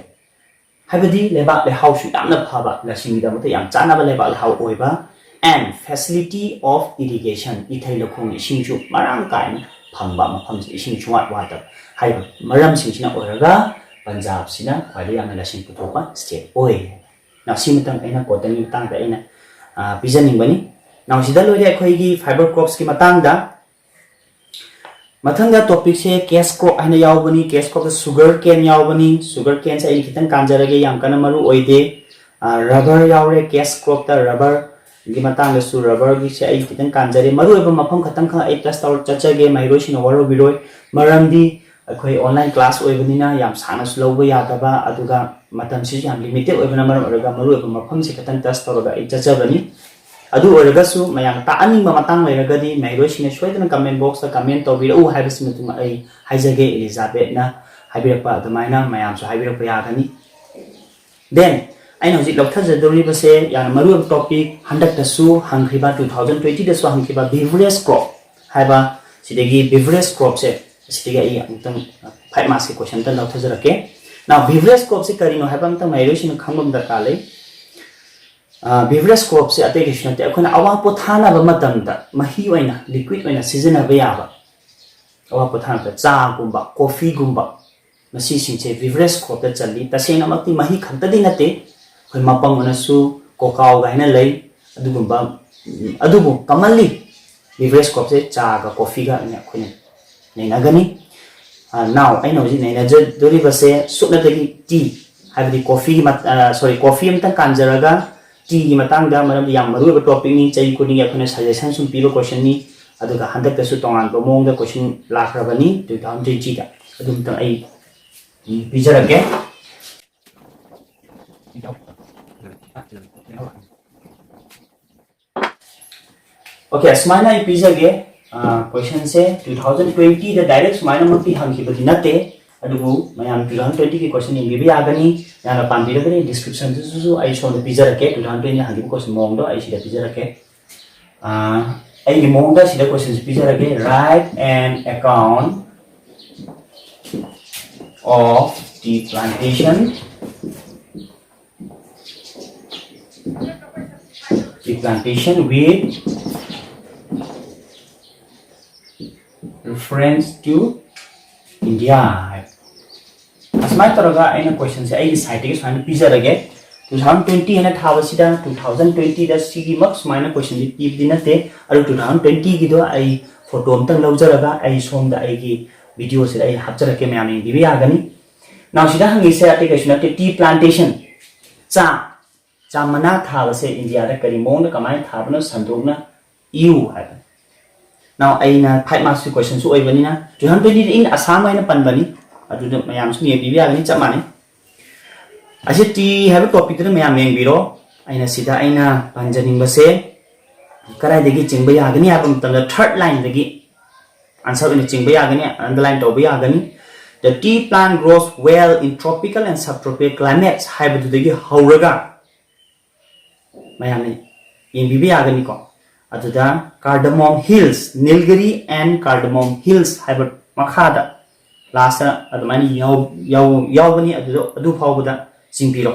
ꯍꯥꯏꯕꯗꯤ ꯂꯩꯕꯥꯛ ꯂꯩꯍꯥꯎꯁꯨ ꯌꯥꯝꯅ ꯐꯕ, ꯂꯁꯤꯡꯒꯤꯗꯃꯛꯇ ꯌꯥꯝ ꯆꯥꯟꯅꯕ ꯂꯩꯕꯥꯛ ꯂꯩꯍꯥꯎ ꯑꯣꯏꯕ꯫ And facility of irrigation, ꯏꯊꯩ ꯂꯧꯈꯣꯡ ꯏꯁꯤꯡꯁꯨ ꯃꯔꯥꯡ ꯀꯥꯏꯅ ꯐꯪꯕ ꯃꯐꯝꯁꯦ, ꯏꯁꯤꯡ ꯁꯨꯡꯋꯥꯠ ꯋꯥꯠꯇꯕ꯫ ꯍꯥꯏꯔꯤꯕ ꯃꯔꯝꯁꯤꯡꯁꯤꯅ ꯑꯣꯏꯔꯒ ꯄꯟꯖꯥꯕꯁꯤꯅ ꯈ꯭ꯋꯥꯏꯗꯒꯤ ꯌꯥꯝꯅ ꯂꯁꯤꯡ ꯄꯨꯊꯣꯛꯄ state ꯑꯣꯏ꯫ Now, ꯁꯤꯃꯇꯪ ꯑꯩꯅ cotton ꯒꯤ ꯃꯇꯥꯡꯗ ꯑꯩꯅ, ꯑ, ꯄꯤꯖꯅꯤꯡꯕꯅꯤ꯫ Now, ꯁꯤꯗ ꯂꯣꯏꯔꯦ ꯑꯩꯈꯣꯏꯒꯤ fiber crops ꯀꯤ ꯃꯇꯥꯡꯗ꯫ ꯃꯊꯪꯗ topic ꯁꯦ cash crop ꯍꯥꯏꯅ ꯌꯥꯎꯕꯅꯤ꯫ Cash crop ꯇ sugar cane ꯌꯥꯎꯕꯅꯤ꯫ Sugar cane ꯁꯦ ꯑꯩ ꯈꯤꯇꯪ ꯀꯥꯟꯖꯔꯒꯦ, ꯌꯥꯝ ꯀꯟꯅ ꯃꯔꯨ ꯑꯣꯏꯗꯦ꯫ ꯑ, rubber ꯌꯥꯎꯔꯦ cash crop ꯇ, rubber ꯒꯤ ꯃꯇꯥꯡꯗꯁꯨ, rubber ꯒꯤꯁꯦ ꯑꯩ ꯈꯤꯇꯪ ꯀꯥꯟꯖꯔꯦ꯫ ꯃꯔꯨꯑꯣꯏꯕ ꯃꯐꯝ ꯈꯛꯇꯪ ꯈꯛ ꯑꯩ touch ꯇꯧꯔ ꯆꯠꯆꯒꯦ, ꯃꯍꯩꯔꯣꯏꯁꯤꯡꯅ ꯋꯥꯔꯧꯕꯤꯔꯣꯏ꯫ ꯃꯔꯝꯗꯤ ꯑꯩꯈꯣꯏ online class ꯑꯣꯏꯕꯅꯤꯅ ꯌꯥꯝ ꯁꯥꯡꯅꯁꯨ ꯂꯧꯕ ꯌꯥꯗꯕ, ꯑꯗꯨꯒ ꯃꯇꯝꯁꯤꯁꯨ ꯌꯥꯝ limited ꯑꯣꯏꯕꯅ ꯃꯔꯝ ꯑꯣꯏꯔꯒ ꯃꯔꯨꯑꯣꯏꯕ ꯃꯐꯝꯁꯦ ꯈꯛꯇꯪ touch ꯇꯧꯔꯒ ꯑꯩ ꯆꯠꯆꯕꯅꯤ꯫ ꯑꯗꯨ ꯑꯣꯏꯔꯒꯁꯨ ꯃꯌꯥꯝ ꯇꯥꯛꯍꯟꯅꯤꯡꯕ ꯃꯇꯥꯡ ꯂꯩꯔꯒꯗꯤ ꯃꯍꯩꯔꯣꯏꯁꯤꯡꯅ ꯁꯣꯏꯗꯅ comment box ꯇ comment ꯇꯧꯕꯤꯔꯛꯎ ꯍꯥꯏꯕꯁꯤꯃ ꯑꯩ ꯍꯥꯏꯖꯒꯦ꯫ Elizabeth ꯅ ꯍꯥꯏꯕꯤꯔꯛꯄ ꯑꯗꯨꯃꯥꯏꯅ ꯃꯌꯥꯝꯁꯨ ꯍꯥꯏꯕꯤꯔꯛꯄ ꯌꯥꯒꯅꯤ꯫ Then ꯑꯩꯅ ꯍꯧꯖꯤꯛ ꯂꯧꯊꯖꯗꯧꯔꯤꯕꯁꯦ ꯌꯥꯝꯅ ꯃꯔꯨꯑꯣꯏꯕ topic, ꯍꯟꯗꯛꯇꯁꯨ ꯍꯪꯈꯤꯕ, two thousand twenty ꯗꯁꯨ ꯍꯪꯈꯤꯕ beverage crop ꯍꯥꯏꯕ, ꯁꯤꯗꯒꯤ beverage crop ꯁꯦ, ꯁꯤꯗꯒꯤ ꯑꯩ ꯑꯃꯨꯛꯇꯪ five marks ꯀꯤ question ꯑꯝꯇꯪ ꯂꯧꯊꯖꯔꯛꯀꯦ꯫ Now, beverage crop ꯁꯦ ꯀꯔꯤꯅꯣ ꯍꯥꯏꯕ ꯑꯝꯇꯪ ꯃꯍꯩꯔꯣꯏꯁꯤꯡꯅ ꯈꯪꯕ ꯑꯃ ꯗꯔꯀꯥꯔ ꯂꯩ꯫ ꯑ, beverage crop ꯁꯦ ꯑꯇꯩ ꯀꯩꯁꯨ ꯅꯠꯇꯦ, ꯑꯩꯈꯣꯏꯅ ꯑꯋꯥ ꯄꯣꯊꯥꯅꯕ ꯃꯇꯝꯗ ꯃꯍꯤ ꯑꯣꯏꯅ, liquid ꯑꯣꯏꯅ ꯁꯤꯖꯤꯟꯅꯕ ꯌꯥꯕ, ꯑꯋꯥ ꯄꯣꯊꯥꯅꯕꯗ ꯆꯥꯒꯨꯝꯕ, coffee ꯒꯨꯝꯕ, ꯃꯁꯤꯁꯤꯡꯁꯦ beverage crop ꯇ ꯆꯜꯂꯤ꯫ ꯇꯁꯦꯡꯅꯃꯛꯇꯤ ꯃꯍꯤ ꯈꯛꯇꯗꯤ ꯅꯠꯇꯦ, ꯑꯩꯈꯣꯏ ꯃꯄꯪ ꯑꯣꯏꯅꯁꯨ cacao ꯒꯥꯏꯅ ꯂꯩ, ꯑꯗꯨꯒꯨꯝꯕ, ꯎꯝ, ꯑꯗꯨꯕꯨ commonly beverage crop ꯁꯦ ꯆꯥꯒ coffee ꯒ ꯑꯣꯏꯅ ꯑꯩꯈꯣꯏꯅ ꯅꯩꯅꯒꯅꯤ꯫ ꯑ, now ꯑꯩꯅ ꯍꯧꯖꯤꯛ ꯅꯩꯅꯖꯗꯣꯔꯤꯕꯁꯦ ꯁꯨꯞꯅꯇꯒꯤ tea, ꯍꯥꯏꯕꯗꯤ coffee ꯒꯤ ꯃꯠ-, ꯑ, sorry, coffee ꯑꯝꯇꯪ ꯀꯥꯟꯖꯔꯒ, tea ꯒꯤ ꯃꯇꯥꯡꯗ, ꯃꯔꯝꯗꯤ ꯌꯥꯝ ꯃꯔꯨꯑꯣꯏꯕ topic ꯅꯤ, ꯆꯍꯤ ꯈꯨꯗꯤꯡꯒꯤ ꯑꯩꯈꯣꯏꯅ suggestion ꯁꯨꯝ ꯄꯤꯕ question ꯅꯤ꯫ ꯑꯗꯨꯒ ꯍꯟꯗꯛꯇꯁꯨ ꯇꯣꯉꯥꯟꯕ ꯃꯑꯣꯡꯗ question ꯂꯥꯛꯈ꯭ꯔꯕꯅꯤ two thousand twenty ꯗ꯫ ꯑꯗꯨꯝꯇꯪ ꯑꯩ, ꯎꯝ, ꯄꯤꯖꯔꯛꯀꯦ꯫ Okay, ꯑꯁꯨꯃꯥꯏꯅ ꯑꯩ ꯄꯤꯖꯒꯦ꯫ ꯑ, question ꯁꯦ two thousand twenty ꯗ direct ꯁꯨꯃꯥꯏꯅꯃꯛꯇꯤ ꯍꯪꯈꯤꯕꯗꯤ ꯅꯠꯇꯦ, ꯑꯗꯨꯕꯨ ꯃꯌꯥꯝ two thousand twenty ꯒꯤ question ꯌꯦꯡꯕꯤꯕ ꯌꯥꯒꯅꯤ꯫ ꯃꯌꯥꯝꯅ ꯄꯥꯝꯕꯤꯔꯒꯗꯤ description ꯗꯁꯨ ꯑꯩ ꯁꯣꯝꯗ ꯄꯤꯖꯔꯛꯀꯦ, two thousand twenty ꯍꯪꯈꯤꯕ question ꯃꯑꯣꯡꯗꯣ ꯑꯩ ꯁꯤꯗ ꯄꯤꯖꯔꯛꯀꯦ꯫ ꯑ, ꯑꯩꯒꯤ ꯃꯑꯣꯡꯗ ꯁꯤꯗ question ꯁꯦ ꯄꯤꯖꯔꯒꯦ: Write an account of tea plantation, tea plantation with reference to India ꯍꯥꯏ꯫ ꯑꯁꯨꯃꯥꯏꯅ ꯇꯧꯔꯒ ꯑꯩꯅ question ꯁꯦ ꯑꯩꯒꯤ side ꯇꯒꯤ ꯁꯨꯃꯥꯏꯅ ꯄꯤꯖꯔꯒꯦ꯫ Two thousand twenty ꯍꯥꯏꯅ ꯊꯥꯕꯁꯤꯗ two thousand twenty ꯗ ꯁꯤꯒꯤꯃꯛ ꯁꯨꯃꯥꯏꯅ question ꯗꯤ ꯄꯤꯕꯗꯤ ꯅꯠꯇꯦ, ꯑꯗꯨ two thousand twenty ꯒꯤꯗꯣ ꯑꯩ photo ꯑꯝꯇꯪ ꯂꯧꯖꯔꯒ ꯑꯩ ꯁꯣꯝꯗ ꯑꯩꯒꯤ video ꯁꯤꯗ ꯑꯩ ꯍꯥꯞꯆꯔꯛꯀꯦ, ꯃꯌꯥꯝ ꯌꯦꯡꯕꯤꯕ ꯌꯥꯒꯅꯤ꯫ Now ꯁꯤꯗ ꯍꯪꯉꯤꯁꯦ ꯑꯇꯩ ꯀꯩꯁꯨ ꯅꯠꯇꯦ, tea plantation, ꯆꯥ, ꯆꯥ ꯃꯅꯥ ꯊꯥꯕꯁꯦ India ꯗ ꯀꯔꯤ ꯃꯑꯣꯡꯗ ꯀꯃꯥꯏꯅ ꯊꯥꯕꯅꯣ ꯁꯟꯗꯣꯛꯅ ꯏꯌꯨ ꯍꯥꯏꯕꯅꯤ꯫ ꯑꯩꯅ five marks ꯀꯤ question ꯁꯨ ꯑꯣꯏꯕꯅꯤꯅ, two hundred twenty in Assam ꯍꯥꯏꯅ ꯄꯟꯕꯅꯤ, ꯑꯗꯨꯗ ꯃꯌꯥꯝꯁꯨ ꯌꯦꯡꯕꯤꯕ ꯌꯥꯒꯅꯤ, ꯆꯞ ꯃꯥꯟꯅꯩ꯫ ꯑꯁꯤ tea ꯍꯥꯏꯕ topic ꯇꯨꯗ ꯃꯌꯥꯝ ꯌꯦꯡꯕꯤꯔꯣ꯫ ꯑꯩꯅ ꯁꯤꯗ ꯑꯩꯅ ꯄꯟꯖꯅꯤꯡꯕꯁꯦ ꯀꯗꯥꯏꯗꯒꯤ ꯆꯤꯡꯕ ꯌꯥꯒꯅꯤ ꯍꯥꯏꯕ ꯃꯇꯝꯗ, third line ꯗꯒꯤ answer ꯑꯣꯏꯅ ꯆꯤꯡꯕ ꯌꯥꯒꯅꯤ, underline ꯇꯧꯕ ꯌꯥꯒꯅꯤ꯫ The tea plant grows well in tropical and subtropical climates ꯍꯥꯏꯕꯗꯨꯗꯒꯤ ꯍꯧꯔꯒ ꯃꯌꯥꯝꯅ ꯌꯦꯡꯕꯤꯕ ꯌꯥꯒꯅꯤꯀꯣ꯫ ꯑꯗꯨꯗ cardamom hills, Nilgiri and cardamom hills ꯍꯥꯏꯕ ꯃꯈꯥꯗ last ꯑꯗꯨꯃꯥꯏꯅ ꯌꯥꯎ- ꯌꯥꯎ- ꯌꯥꯎꯒꯅꯤ꯫ ꯑꯗꯨꯗ ꯑꯗꯨ ꯐꯥꯎꯕꯗ ꯆꯤꯡꯕꯤꯔꯣ꯫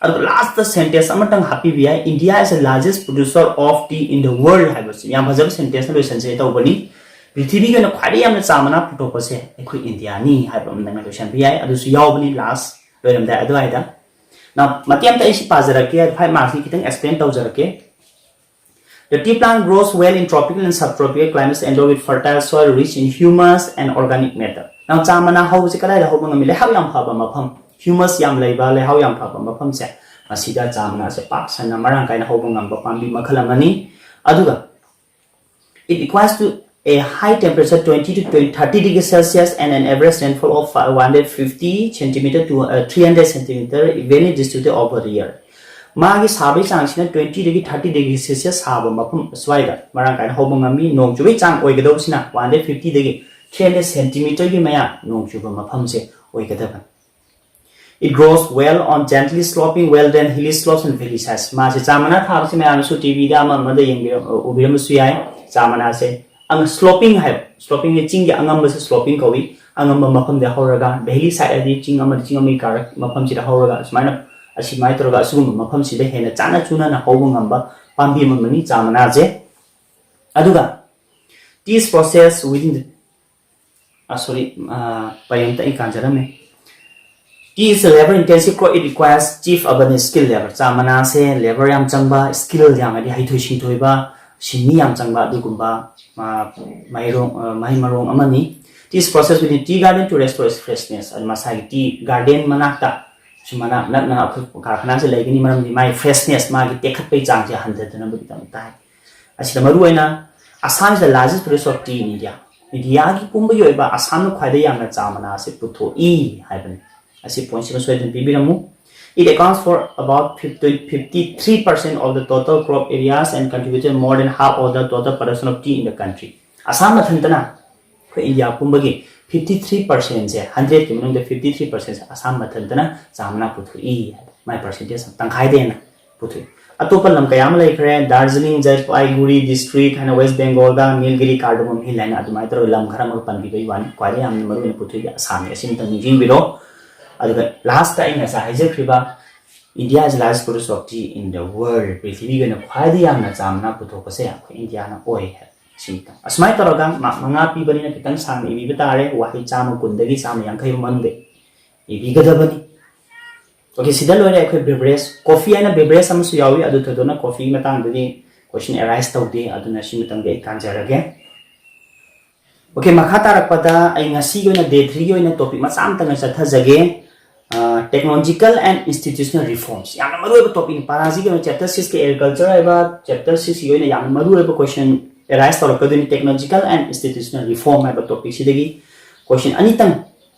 ꯑꯗꯨꯒ last sentence ꯑꯃꯇꯪ ꯍꯥꯞꯄꯤꯕ ꯌꯥꯏ, "India is the largest producer of tea in the world" ꯍꯥꯏꯕꯁꯤ ꯌꯥꯝ ꯐꯖꯕ sentence ꯅ ꯂꯣꯏꯁꯟꯖꯩ ꯇꯧꯕꯅꯤ꯫ ꯄ꯭ꯔꯤꯊꯤꯕꯤꯒꯤ ꯑꯣꯏꯅ ꯈ꯭ꯋꯥꯏꯗꯒꯤ ꯌꯥꯝꯅ ꯆꯥ ꯃꯅꯥ ꯄꯨꯊꯣꯛꯄꯁꯦ ꯑꯩꯈꯣꯏ ꯏꯟꯗꯤꯌꯥꯅꯤ ꯍꯥꯏꯕ ꯑꯃꯇꯪꯅ ꯂꯣꯏꯁꯟꯕ ꯌꯥꯏ꯫ ꯑꯗꯨꯁꯨ ꯌꯥꯎꯕꯅꯤ last ꯂꯣꯏꯔꯝꯗꯥꯏ ꯑꯗꯨꯋꯥꯏꯗ꯫ Now, ꯃꯇꯦꯛ ꯑꯃꯇ ꯑꯩ ꯁꯤ ꯄꯥꯖꯔꯛꯀꯦ, five marks ꯀꯤ ꯈꯤꯇꯪ explain ꯇꯧꯖꯔꯛꯀꯦ꯫ The tea plant grows well in tropical and subtropical climates endowed with fertile soil rich in humus and organic matter. Now, ꯆꯥ ꯃꯅꯥ ꯍꯧꯕꯁꯦ ꯀꯗꯥꯏꯗ ꯍꯧꯕ ꯉꯝꯃꯤ? ꯂꯩꯍꯥꯎ ꯌꯥꯝ ꯐꯕ ꯃꯐꯝ, humus ꯌꯥꯝ ꯂꯩꯕ, ꯂꯩꯍꯥꯎ ꯌꯥꯝ ꯐꯕ ꯃꯐꯝꯁꯦ, ꯃꯁꯤꯗ ꯆꯥ ꯃꯅꯥꯁꯦ ꯄꯥꯛ ꯁꯟꯅ ꯃꯔꯥꯡ ꯀꯥꯏꯅ ꯍꯧꯕ ꯉꯝꯕ ꯄꯥꯝꯕꯤ ꯃꯈꯜ ꯑꯃꯅꯤ꯫ ꯑꯗꯨꯒ it requires to a high temperature, twenty to twenty, thirty degree Celsius, and an average rainfall of one hundred fifty centimeter to uh, three hundred centimeter evenly distributed over the year. ꯃꯥꯒꯤ ꯁꯥꯕꯒꯤ ꯆꯥꯡꯁꯤꯅ twenty ꯗꯒꯤ thirty degree Celsius ꯁꯥꯕ ꯃꯐꯝ ꯑꯁ꯭ꯋꯥꯏꯗ ꯃꯔꯥꯡ ꯀꯥꯏꯅ ꯍꯧꯕ ꯉꯝꯃꯤ꯫ ꯅꯣꯡ ꯆꯨꯕꯒꯤ ꯆꯥꯡ ꯑꯣꯏꯒꯗꯧꯕꯁꯤꯅ one hundred fifty ꯗꯒꯤ three hundred centimeter ꯒꯤ ꯃꯌꯥ ꯅꯣꯡ ꯆꯨꯕ ꯃꯐꯝꯁꯦ ꯑꯣꯏꯒꯗꯕꯅꯤ꯫ It grows well on gently sloping, well drained hilly slopes and valley sides. ꯃꯥꯁꯦ ꯆꯥ ꯃꯅꯥ ꯊꯥꯕꯁꯦ ꯃꯌꯥꯝꯅꯁꯨ ꯇꯤꯚꯤꯗ ꯑꯃ ꯑꯃꯗ ꯌꯦꯡꯕꯤꯔꯝ- ꯎꯕꯤꯔꯝꯕꯁꯨ ꯌꯥꯏ꯫ ꯆꯥ ꯃꯅꯥꯁꯦ ꯑꯪ- sloping ꯍꯥꯏꯕ, sloping ꯁꯦ ꯆꯤꯡꯒꯤ ꯑꯉꯝꯕꯁꯦ sloping ꯀꯧꯏ꯫ ꯑꯉꯝꯕ ꯃꯐꯝꯗ ꯍꯧꯔꯒ, valley side ꯍꯥꯏꯗꯤ ꯆꯤꯡ ꯑꯃꯗ ꯆꯤꯡ ꯑꯃꯒꯤ ꯀꯥꯔꯛ ꯃꯐꯝꯁꯤꯗ ꯍꯧꯔꯒ, ꯑꯁꯨꯃꯥꯏꯅ, ꯑꯁꯨꯃꯥꯏꯅ ꯇꯧꯔꯒ ꯑꯁꯤꯒꯨꯝꯕ ꯃꯐꯝꯁꯤꯗ ꯍꯦꯟꯅ ꯆꯥꯟꯅ ꯆꯨꯅꯅ ꯍꯧꯕ ꯉꯝꯕ ꯄꯥꯝꯕꯤ ꯑꯃꯅꯤ ꯆꯥ ꯃꯅꯥꯁꯦ꯫ ꯑꯗꯨꯒ tea is processed within the ꯑ, sorry, ꯑ, ꯄꯔꯦꯡꯇ ꯑꯩ ꯀꯥꯟꯖꯔꯝꯃꯦ꯫ Tea is a labor intensive crop, it requires chief urban skill labor. ꯆꯥ ꯃꯅꯥꯁꯦ labor ꯌꯥꯝ ꯆꯪꯕ, skill ꯌꯥꯝ, ꯍꯥꯏꯗꯤ ꯍꯩꯊꯣꯏ ꯁꯤꯡꯊꯣꯏꯕ, ꯁꯤꯟꯃꯤ ꯌꯥꯝ ꯆꯪꯕ ꯑꯗꯨꯒꯨꯝꯕ, ꯑ, ꯃꯍꯩꯔꯣꯡ, ꯑ, ꯃꯍꯩ ꯃꯔꯣꯡ ꯑꯃꯅꯤ꯫ Tea is processed within tea garden to restore its freshness. ꯑꯗꯨ ꯃꯁꯥꯒꯤ tea garden ꯃꯅꯥꯛꯇ ꯁꯨꯃꯥꯏꯅ ꯅꯛꯅ ꯑꯩꯈꯣꯏ ꯀꯥꯔꯈꯥꯅꯥꯁꯦ ꯂꯩꯒꯅꯤ, ꯃꯔꯝꯗꯤ ꯃꯥꯒꯤ freshness, ꯃꯥꯒꯤ ꯇꯦꯛꯈꯠꯄꯒꯤ ꯆꯥꯡꯁꯦ ꯍꯟꯊꯗꯅꯕꯒꯤꯗꯃꯛꯇ ꯍꯥꯏ꯫ ꯑꯁꯤꯗ ꯃꯔꯨꯑꯣꯏꯅ Assam is the largest producer of tea in India. ꯏꯟꯗꯤꯌꯥꯒꯤ ꯄꯨꯝꯕꯒꯤ ꯑꯣꯏꯕ ꯑꯁꯥꯝꯅ ꯈ꯭ꯋꯥꯏꯗꯒꯤ ꯌꯥꯝꯅ ꯆꯥ ꯃꯅꯥ ꯑꯁꯤ ꯄꯨꯊꯣꯛꯏ ꯍꯥꯏꯕꯅꯤ꯫ ꯑꯁꯤ ꯄꯣꯏꯟꯠꯁꯤꯃ ꯁꯣꯏꯗꯅ ꯄꯤꯕꯤꯔꯝꯃꯨ꯫ It accounts for about fifty-three percent of the total crop areas and contributed more than half of the total production of tea in the country. Assam ꯃꯊꯟꯇꯅ ꯑꯩꯈꯣꯏ ꯏꯟꯗꯤꯌꯥ ꯄꯨꯝꯕꯒꯤ ꯐꯤꯐꯇꯤ ꯊ꯭ꯔꯤ ꯄꯥꯔꯁꯦꯟꯁꯦ, ꯍꯟꯗ꯭ꯔꯦꯠꯀꯤ ꯃꯅꯨꯡꯗ ꯐꯤꯐꯇꯤ ꯊ꯭ꯔꯤ ꯄꯥꯔꯁꯦꯟꯁꯦ ꯑꯁꯥꯝ ꯃꯊꯟꯇꯅ ꯆꯥ ꯃꯅꯥ ꯄꯨꯊꯣꯛꯏ ꯍꯥꯏꯕ, ꯃꯥꯏ ꯄꯥꯔꯁꯦꯟꯇꯦꯖ ꯇꯪꯈꯥꯏꯗ ꯍꯦꯟꯅ ꯄꯨꯊꯣꯛꯏ꯫ ꯑꯇꯣꯞꯄ ꯂꯝ ꯀꯌꯥ ꯑꯃ ꯂꯩꯈ꯭ꯔꯦ, ꯗꯥꯔꯖꯤꯂꯤꯡ, ꯖꯜꯄꯥꯏꯒꯨꯔꯤ ꯗꯤꯁꯇ꯭ꯔꯤꯛ ꯍꯥꯏꯅ ꯋꯦꯁ ꯕꯦꯡꯒꯣꯜꯗ, ꯅꯤꯜꯒꯤꯔꯤ, ꯀꯥꯔꯗꯨꯃꯝ ꯍꯤꯜ ꯍꯥꯏꯅ ꯑꯗꯨꯃꯥꯏꯅ ꯇꯧꯔꯒ ꯂꯝ ꯈꯔ ꯑꯃꯒ ꯄꯟꯕꯤꯕꯒꯤ ꯋꯥꯅꯤ꯫ ꯈ꯭ꯋꯥꯏꯗꯒꯤ ꯌꯥꯝꯅ ꯃꯔꯨꯑꯣꯏꯅ ꯄꯨꯊꯣꯛꯏꯁꯦ ꯑꯁꯥꯝꯅꯤ꯫ ꯑꯁꯤꯃꯇꯪ ꯅꯤꯡꯁꯤꯡꯕꯤꯔꯣ꯫ ꯑꯗꯨꯒ ꯂꯥꯁꯇ ꯑꯩ ꯉꯁꯥꯏ ꯍꯥꯏꯖꯈ꯭ꯔꯤꯕ India is largest producer of tea in the world, ꯄ꯭ꯔꯤꯊꯤꯕꯤꯒꯤ ꯑꯣꯏꯅ ꯈ꯭ꯋꯥꯏꯗꯒꯤ ꯌꯥꯝꯅ ꯆꯥ ꯃꯅꯥ ꯄꯨꯊꯣꯛꯄꯁꯦ ꯑꯩꯈꯣꯏ ꯏꯟꯗꯤꯌꯥꯅ ꯑꯣꯏ ꯍꯥꯏꯕ꯫ ꯁꯤꯃꯇꯪ꯫ ꯑꯁꯨꯃꯥꯏꯅ ꯇꯧꯔꯒ ꯃꯥꯔꯛ ꯃꯉꯥ ꯄꯤꯕꯅꯤꯅ ꯈꯤꯇꯪ ꯁꯥꯡꯅ ꯏꯕꯤꯕ ꯇꯥꯔꯦ, ꯋꯥꯍꯩ ꯆꯥꯝꯃ ꯀꯨꯟꯗꯒꯤ ꯆꯥꯝꯃ ꯌꯥꯡꯈꯩ ꯃꯅꯨꯡꯗ ꯏꯕꯤꯒꯗꯕꯅꯤ꯫ ꯑꯣꯀꯦ, ꯁꯤꯗ ꯂꯣꯏꯔꯦ ꯑꯩꯈꯣꯏ ꯕꯦꯕꯔꯦꯖ꯫ ꯀꯣꯐꯤ ꯍꯥꯏꯅ ꯕꯦꯕꯔꯦꯖ ꯑꯃꯁꯨ ꯌꯥꯎꯏ, ꯑꯗꯨ ꯊꯣꯏꯗꯣꯛꯅ ꯀꯣꯐꯤꯒꯤ ꯃꯇꯥꯡꯗꯗꯤ ꯀꯣꯏꯁꯟ ꯑꯦꯔꯥꯏꯁ ꯇꯧꯗꯦ, ꯑꯗꯨꯅ ꯁꯤ ꯃꯇꯝꯗꯤ ꯑꯩ ꯀꯥꯟꯖꯔꯒꯦ꯫ ꯑꯣꯀꯦ, ꯃꯈꯥ ꯇꯥꯔꯛꯄꯗ ꯑꯩ ꯉꯁꯤꯒꯤ ꯑꯣꯏꯅ ꯗꯦ ꯊ꯭ꯔꯤꯒꯤ ꯑꯣꯏꯅ ꯇꯣꯄꯤꯛ ꯃꯆꯥ ꯑꯃꯇꯪ ꯑꯩ ꯆꯠꯊꯖꯒꯦ꯫ Technological and institutional reforms, ꯌꯥꯝꯅ ꯃꯔꯨꯑꯣꯏꯕ ꯇꯣꯄꯤꯛꯅꯤ꯫ ꯄꯥꯔꯥꯁꯤꯒꯤ ꯑꯣꯏꯅ ꯆꯦꯞꯇꯔ ꯁꯤꯛꯁꯀꯤ ꯑꯦꯒ꯭ꯔꯤꯀꯜꯆꯔ ꯍꯥꯏꯕ ꯆꯦꯞꯇꯔ ꯁꯤꯛꯁꯀꯤ ꯑꯣꯏꯅ ꯌꯥꯝꯅ ꯃꯔꯨꯑꯣꯏꯕ ꯀꯣꯏꯁꯟ ꯑꯦꯔꯥꯏꯁ ꯇꯧꯔꯛꯀꯗꯣꯏꯅꯤ꯫ Technological and institutional reform ꯍꯥꯏꯕ ꯇꯣꯄꯤꯛꯁꯤꯗꯒꯤ ꯀꯣꯏꯁꯟ ꯑꯅꯤꯇꯪ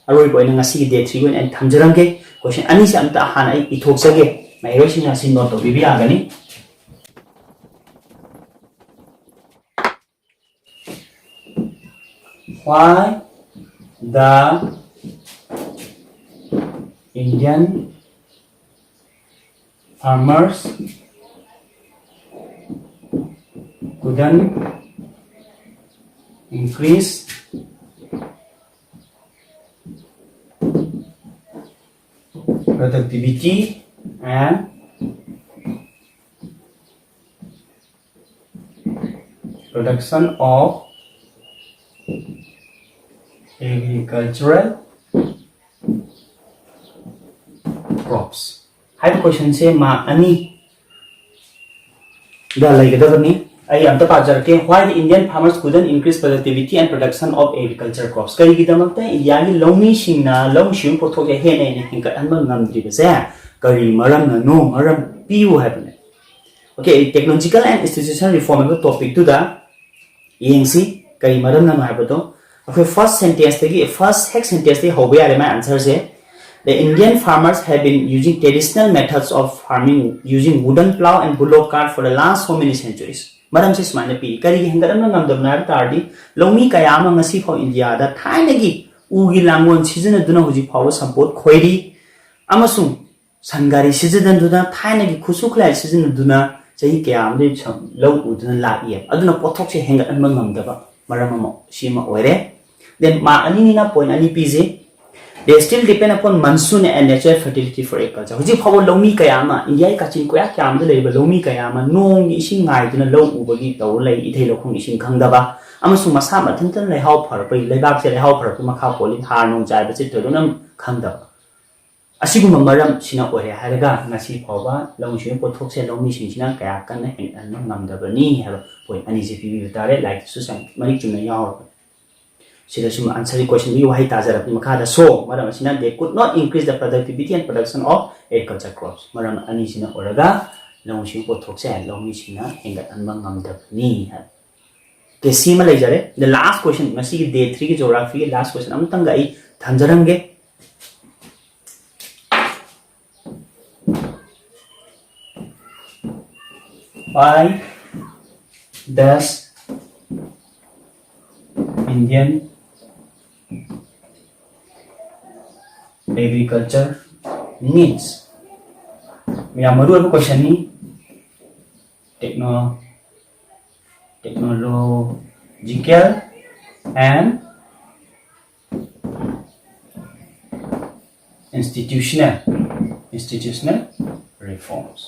ꯑꯔꯣꯏꯕ ꯑꯣꯏꯅ ꯉꯁꯤꯒꯤ ꯗꯦ ꯊ꯭ꯔꯤꯒꯤ ꯑꯣꯏꯅ ꯑꯩꯅ ꯊꯝꯖꯔꯝꯒꯦ꯫ ꯀꯣꯏꯁꯟ ꯑꯅꯤꯁꯤ ꯑꯝꯇ ꯍꯥꯟꯅ ꯑꯩ ꯏꯊꯣꯛꯆꯒꯦ, ꯃꯍꯩꯔꯣꯏꯁꯤꯡꯅ ꯑꯁꯤ ꯅꯣꯠ ꯇꯧꯕꯤꯕ ꯌꯥꯒꯅꯤ꯫ Why the Indian farmers couldn't increase productivity and production of agricultural crops? ꯍꯥꯏꯕ ꯀꯣꯏꯁꯟꯁꯦ ꯃꯥꯔꯛ ꯑꯅꯤ ꯗ ꯂꯩꯒꯗꯕꯅꯤ꯫ ꯑꯩ ꯑꯝꯇ ꯄꯥꯖꯔꯛꯀꯦ꯫ Why the Indian farmers couldn't increase productivity and production of agriculture crops? ꯀꯔꯤꯒꯤꯗꯃꯛꯇ ꯏꯟꯗꯤꯌꯥꯒꯤ ꯂꯧꯃꯤꯁꯤꯡꯅ ꯂꯧꯎ ꯁꯤꯡꯎ ꯄꯣꯠꯊꯣꯛꯁꯦ ꯍꯦꯟꯅ ꯍꯦꯟꯅ ꯍꯦꯟꯒꯠꯍꯟꯕ ꯉꯝꯗ꯭ꯔꯤꯕꯁꯦ ꯀꯔꯤ ꯃꯔꯝꯅꯅꯣ? ꯃꯔꯝ ꯄꯤꯌꯨ ꯍꯥꯏꯕꯅꯦ꯫ Okay, technological and institutional reform ꯍꯥꯏꯕ ꯇꯣꯄꯤꯛꯇꯨꯗ ꯌꯦꯡꯁꯤ ꯀꯔꯤ ꯃꯔꯝꯅꯅꯣ ꯍꯥꯏꯕꯗꯣ꯫ ꯑꯩꯈꯣꯏ first sentenceꯇꯒꯤ, first ꯍꯦꯛ sentenceꯇꯒꯤ ꯍꯧꯕ ꯌꯥꯔꯦ ꯃꯥꯏ answerꯁꯦ꯫ The Indian farmers have been using traditional methods of farming using wooden plough and bullock cart for the last so many centuries. ꯃꯔꯝꯁꯦ ꯁꯨꯃꯥꯏꯅ ꯄꯤ, ꯀꯔꯤꯒꯤ ꯍꯦꯟꯒꯠꯍꯟꯕ ꯉꯝꯗꯕꯅꯣ ꯍꯥꯏꯕ ꯇꯥꯔꯗꯤ, ꯂꯧꯃꯤ ꯀꯌꯥ ꯑꯃ ꯉꯁꯤ ꯐꯥꯎ ꯏꯟꯗꯤꯌꯥꯗ ꯊꯥꯏꯅꯒꯤ ꯎꯒꯤ ꯂꯥꯡꯒꯣꯜ ꯁꯤꯖꯤꯟꯅꯗꯨꯅ ꯍꯧꯖꯤꯛ ꯐꯥꯎꯕ ꯁꯝꯄꯣꯠ ꯈꯣꯏꯔꯤ ꯑꯃꯁꯨꯡ ꯁꯟ ꯒꯥꯔꯤ ꯁꯤꯖꯤꯟꯅꯗꯨꯅ, ꯊꯥꯏꯅꯒꯤ ꯈꯨꯠꯁꯨ ꯈꯨꯠꯂꯥꯏ ꯁꯤꯖꯤꯟꯅꯗꯨꯅ ꯆꯍꯤ ꯀꯌꯥ ꯑꯃꯗꯒꯤ ꯁꯝ-, ꯂꯧ ꯎꯗꯨꯅ ꯂꯥꯛꯏ꯫ ꯑꯗꯨꯅ ꯄꯣꯠꯊꯣꯛꯁꯦ ꯍꯦꯟꯒꯠꯍꯟꯕ ꯉꯝꯗꯕ ꯃꯔꯝ ꯑꯃ ꯁꯤ ꯑꯃ ꯑꯣꯏꯔꯦ꯫ Then ꯃꯥ ꯑꯅꯤꯅꯤꯅ point ꯑꯅꯤ ꯄꯤꯖꯩ꯫ They still depend upon monsoon and natural fertility for agriculture. ꯍꯧꯖꯤꯛ ꯐꯥꯎꯕ ꯂꯧꯃꯤ ꯀꯌꯥ ꯑꯃ, ꯏꯟꯗꯤꯌꯥꯒꯤ ꯀꯥꯆꯤꯟ ꯀꯣꯌꯥ ꯀꯌꯥ ꯑꯃꯗ ꯂꯩꯔꯤꯕ ꯂꯧꯃꯤ ꯀꯌꯥ ꯑꯃ ꯅꯣꯡꯒꯤ ꯏꯁꯤꯡ ꯉꯥꯏꯗꯨꯅ ꯂꯧ ꯎꯕꯒꯤ ꯇꯧꯔ ꯂꯩ, ꯏꯊꯩ ꯂꯧꯈꯣꯡꯒꯤ ꯏꯁꯤꯡ ꯈꯪꯗꯕ ꯑꯃꯁꯨꯡ ꯃꯁꯥ ꯃꯊꯟꯇꯅ ꯂꯩꯍꯥꯎ ꯐꯔꯛꯄꯒꯤ, ꯂꯩꯕꯥꯛꯁꯦ ꯂꯩꯍꯥꯎ ꯐꯔꯛꯄꯒꯤ ꯃꯈꯥ ꯄꯣꯜꯂꯤ, ꯍꯥꯔ ꯅꯨꯡ ꯆꯥꯏꯕꯁꯦ ꯊꯣꯏꯗꯣꯛꯅ ꯈꯪꯗꯕ꯫ ꯑꯁꯤꯒꯨꯝꯕ ꯃꯔꯝꯁꯤꯅ ꯑꯣꯏꯔꯦ ꯍꯥꯏꯔꯒ ꯉꯁꯤ ꯐꯥꯎꯕ ꯂꯧꯎ ꯁꯤꯡꯎ ꯄꯣꯠꯊꯣꯛꯁꯦ ꯂꯧꯃꯤꯁꯤꯡꯁꯤꯅ ꯀꯌꯥ ꯀꯟꯅ ꯍꯦꯟꯒꯠꯍꯟꯕ ꯉꯝꯗꯕꯅꯤ ꯍꯥꯏꯕ point ꯑꯅꯤꯁꯤ ꯄꯤꯕꯤꯕ ꯇꯥꯔꯦ꯫ ꯂꯥꯏꯔꯤꯛꯇꯁꯨ ꯁꯥꯏꯟ ꯃꯔꯤꯛ ꯆꯨꯝꯅ ꯌꯥꯎꯔꯕꯅꯤ꯫ ꯁꯤꯗꯁꯨ answerꯒꯤ questionꯗꯨꯒꯤ ꯋꯥꯍꯩ ꯇꯥꯖꯔꯛꯄꯒꯤ ꯃꯈꯥꯗ, so, ꯃꯔꯝ ꯑꯁꯤꯅ they could not increase the productivity and production of agriculture crops. ꯃꯔꯝ ꯑꯅꯤꯁꯤꯅ ꯑꯣꯏꯔꯒ ꯂꯧꯎ ꯁꯤꯡꯎ ꯄꯣꯠꯊꯣꯛꯁꯦ ꯂꯧꯃꯤꯁꯤꯡꯅ ꯍꯦꯟꯒꯠꯍꯟꯕ ꯉꯝꯗꯕꯅꯤ ꯍꯥꯏꯕ꯫ Okay, ꯁꯤ ꯑꯃ ꯂꯩꯖꯔꯦ꯫ The last question, ꯉꯁꯤꯒꯤ day threeꯒꯤ geographyꯒꯤ last question ꯑꯃꯇꯪꯒ ꯑꯩ ꯊꯝꯖꯔꯝꯒꯦ꯫ Why does Indian agriculture needs? ꯌꯥꯝ ꯃꯔꯨ ꯑꯣꯏꯕ questionꯅꯤ꯫ Techno, technological and institutional, institutional reforms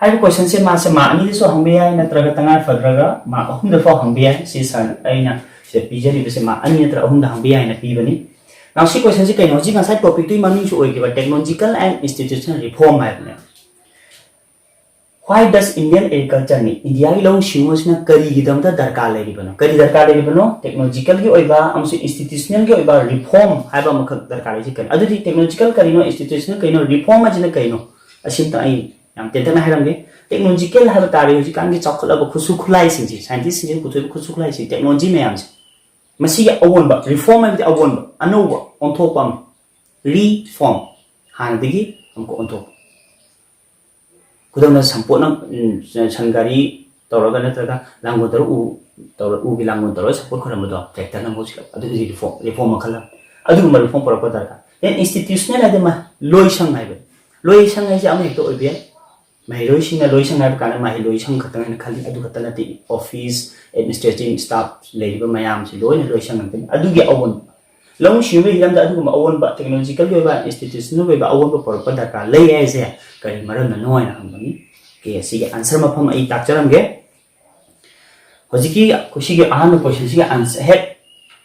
ꯍꯥꯏꯕ questionꯁꯦ ꯃꯥꯁꯦ mark ꯑꯅꯤꯗꯁꯨ ꯍꯪꯕ ꯌꯥꯏ, ꯅꯠꯇ꯭ꯔꯒ ꯇꯉꯥꯏ ꯐꯗ꯭ꯔꯒ mark ꯑꯍꯨꯝꯗ ꯐꯥꯎ ꯍꯪꯕ ꯌꯥꯏ꯫ ꯁꯤ ꯁꯥꯔ ꯑꯩꯅ ꯁꯤꯗ ꯄꯤꯖꯔꯤꯕꯁꯦ mark ꯑꯅꯤ ꯅꯠꯇ꯭ꯔꯒ ꯑꯍꯨꯝꯗ ꯍꯪꯕ ꯌꯥꯏꯅ ꯄꯤꯕꯅꯤ꯫ Now ꯁꯤ questionꯁꯦ ꯀꯩꯅꯣ? ꯍꯧꯖꯤꯛ ꯉꯁꯥꯏ topicꯇꯨꯒꯤ ꯃꯃꯤꯡꯁꯨ ꯑꯣꯏꯈꯤꯕ technological and institutional reform ꯍꯥꯏꯕꯅꯦ꯫ Why does Indian agriculture need? ꯏꯟꯗꯤꯌꯥꯒꯤ ꯂꯧꯎ ꯁꯤꯡꯎ ꯑꯁꯤꯅ ꯀꯔꯤꯒꯤꯗꯃꯛꯇ ꯗꯔꯀꯥꯔ ꯂꯩꯔꯤꯕꯅꯣ? ꯀꯔꯤ ꯗꯔꯀꯥꯔ ꯂꯩꯔꯤꯕꯅꯣ? Technologicalꯒꯤ ꯑꯣꯏꯕ ꯑꯃꯁꯨꯡ institutionalꯒꯤ ꯑꯣꯏꯕ reform ꯍꯥꯏꯕ ꯑꯃꯈꯛ ꯗꯔꯀꯥꯔ ꯂꯩꯔꯤꯁꯤ ꯀꯔꯤ? ꯑꯗꯨꯗꯤ technological ꯀꯔꯤꯅꯣ, institutional ꯀꯔꯤꯅꯣ, reform ꯑꯁꯤꯅ ꯀꯔꯤꯅꯣ? ꯑꯁꯤꯝꯇ ꯑꯩ ꯌꯥꯝ ꯇꯦꯟꯇꯛꯅ ꯍꯥꯏꯔꯝꯒꯦ꯫ ꯇꯦꯛꯅꯣꯂꯣꯖꯤꯀꯦꯜ ꯍꯥꯏꯕ ꯇꯥꯔꯗꯤ ꯍꯧꯖꯤꯛꯀꯥꯟꯒꯤ ꯆꯥꯎꯈꯠꯂꯕ ꯈꯨꯠꯁꯨ ꯈꯨꯠꯂꯥꯏꯁꯤꯡꯁꯦ, ꯁꯥꯏꯟꯇꯤꯁꯁꯤꯡꯁꯤꯅ ꯄꯨꯊꯣꯛꯏꯕ ꯈꯨꯠꯁꯨ ꯈꯨꯠꯂꯥꯏꯁꯤꯡ, ꯇꯦꯛꯅꯣꯂꯣꯖꯤ ꯃꯌꯥꯝꯁꯦ, ꯃꯁꯤꯒꯤ ꯑꯑꯣꯟꯕ, ꯔꯤꯐꯣꯔꯝ ꯍꯥꯏꯕꯗꯤ ꯑꯑꯣꯟꯕ, ꯑꯅꯧꯕ ꯑꯣꯟꯊꯣꯛꯄ ꯑꯃ, ꯔꯤꯐꯣꯔꯝ, ꯍꯥꯟꯅꯗꯒꯤ ꯑꯃꯨꯛꯀ ꯑꯣꯟꯊꯣꯛꯄ꯫ ꯈꯨꯗꯝꯅ ꯁꯝꯄꯣꯠꯅ, ꯎꯝ, ꯁꯟ ꯒꯥꯔꯤ ꯇꯧꯔꯒ ꯅꯠꯇ꯭ꯔꯒ ꯂꯥꯡꯒꯣꯜ ꯇꯧꯔꯒ ꯎ ꯇꯧꯔ, ꯎꯒꯤ ꯂꯥꯡꯒꯣꯜ ꯇꯧꯔꯒ ꯁꯝꯄꯣꯠ ꯈꯣꯏꯔꯝꯕꯗꯣ, ꯇ꯭ꯔꯦꯛꯇꯔꯅ ꯃꯍꯨꯠ ꯁꯤꯜꯂꯛꯄ, ꯑꯗꯨꯒꯤꯗꯤ ꯔꯤꯐꯣꯔꯝ, ꯔꯤꯐꯣꯔꯝ ꯃꯈꯜ ꯑꯃ꯫ ꯑꯗꯨꯒꯨꯝꯕ ꯔꯤꯐꯣꯔꯝ ꯄꯨꯔꯛꯄ ꯗꯔꯀꯥꯔ꯫ ꯗꯦꯟ ꯏꯟꯁꯇꯤꯇ꯭ꯌꯨꯁꯅꯦꯜ ꯍꯥꯏꯗꯤ ꯃꯥ-, ꯂꯣꯏꯁꯪ ꯍꯥꯏꯕ, ꯂꯣꯏꯁꯪ ꯍꯥꯏꯁꯦ ꯑꯃ ꯍꯦꯛꯇ ꯑꯣꯏꯕ ꯌꯥꯏ꯫ ꯃꯍꯩꯔꯣꯏꯁꯤꯡꯅ ꯂꯣꯏꯁꯪ ꯍꯥꯏꯕ ꯀꯥꯟꯗ ꯃꯍꯩꯔꯣꯏꯁꯪ ꯈꯛꯇꯪ ꯍꯥꯏꯅ ꯈꯜꯂꯤ, ꯑꯗꯨ ꯈꯛꯇ ꯅꯠꯇꯦ, ꯑꯣꯐꯤꯁ, ꯑꯦꯗꯃꯤꯅꯤꯁꯇ꯭ꯔꯦꯇꯤꯡ ꯁ꯭ꯇꯥꯐ ꯂꯩꯔꯤꯕ ꯃꯌꯥꯝꯁꯤ ꯂꯣꯏꯅ ꯂꯣꯏꯁꯪ ꯉꯥꯛꯇꯅꯤ꯫ ꯑꯗꯨꯒꯤ ꯑꯑꯣꯟꯕ, ꯂꯧꯎ ꯁꯤꯡꯎꯒꯤ ꯍꯤꯔꯝꯗ ꯑꯗꯨꯒꯨꯝꯕ ꯑꯑꯣꯟꯕ, ꯇꯦꯛꯅꯣꯂꯣꯖꯤꯀꯦꯜꯒꯤ ꯑꯣꯏꯕ, ꯏꯟꯁꯇꯤꯇ꯭ꯌꯨꯁꯅꯦꯜꯒꯤ ꯑꯣꯏꯕ ꯑꯑꯣꯟꯕ ꯄꯨꯔꯛꯄ ꯗꯔꯀꯥꯔ ꯂꯩ ꯍꯥꯏꯁꯦ ꯀꯔꯤ ꯃꯔꯝꯅꯅꯣ ꯍꯥꯏꯅ ꯍꯪꯕꯅꯤ꯫ ꯑꯣꯀꯦ, ꯁꯤꯒꯤ ꯑꯟꯁꯔ ꯃꯐꯝ ꯑꯩ ꯇꯥꯛꯆꯔꯝꯒꯦ꯫ ꯍꯧꯖꯤꯛꯀꯤ ꯑꯩꯈꯣꯏ ꯁꯤꯒꯤ ꯑꯍꯥꯟꯕ ꯀꯣꯏꯁꯟꯁꯤꯒꯤ ꯑꯟꯁꯔ ꯍꯦꯛ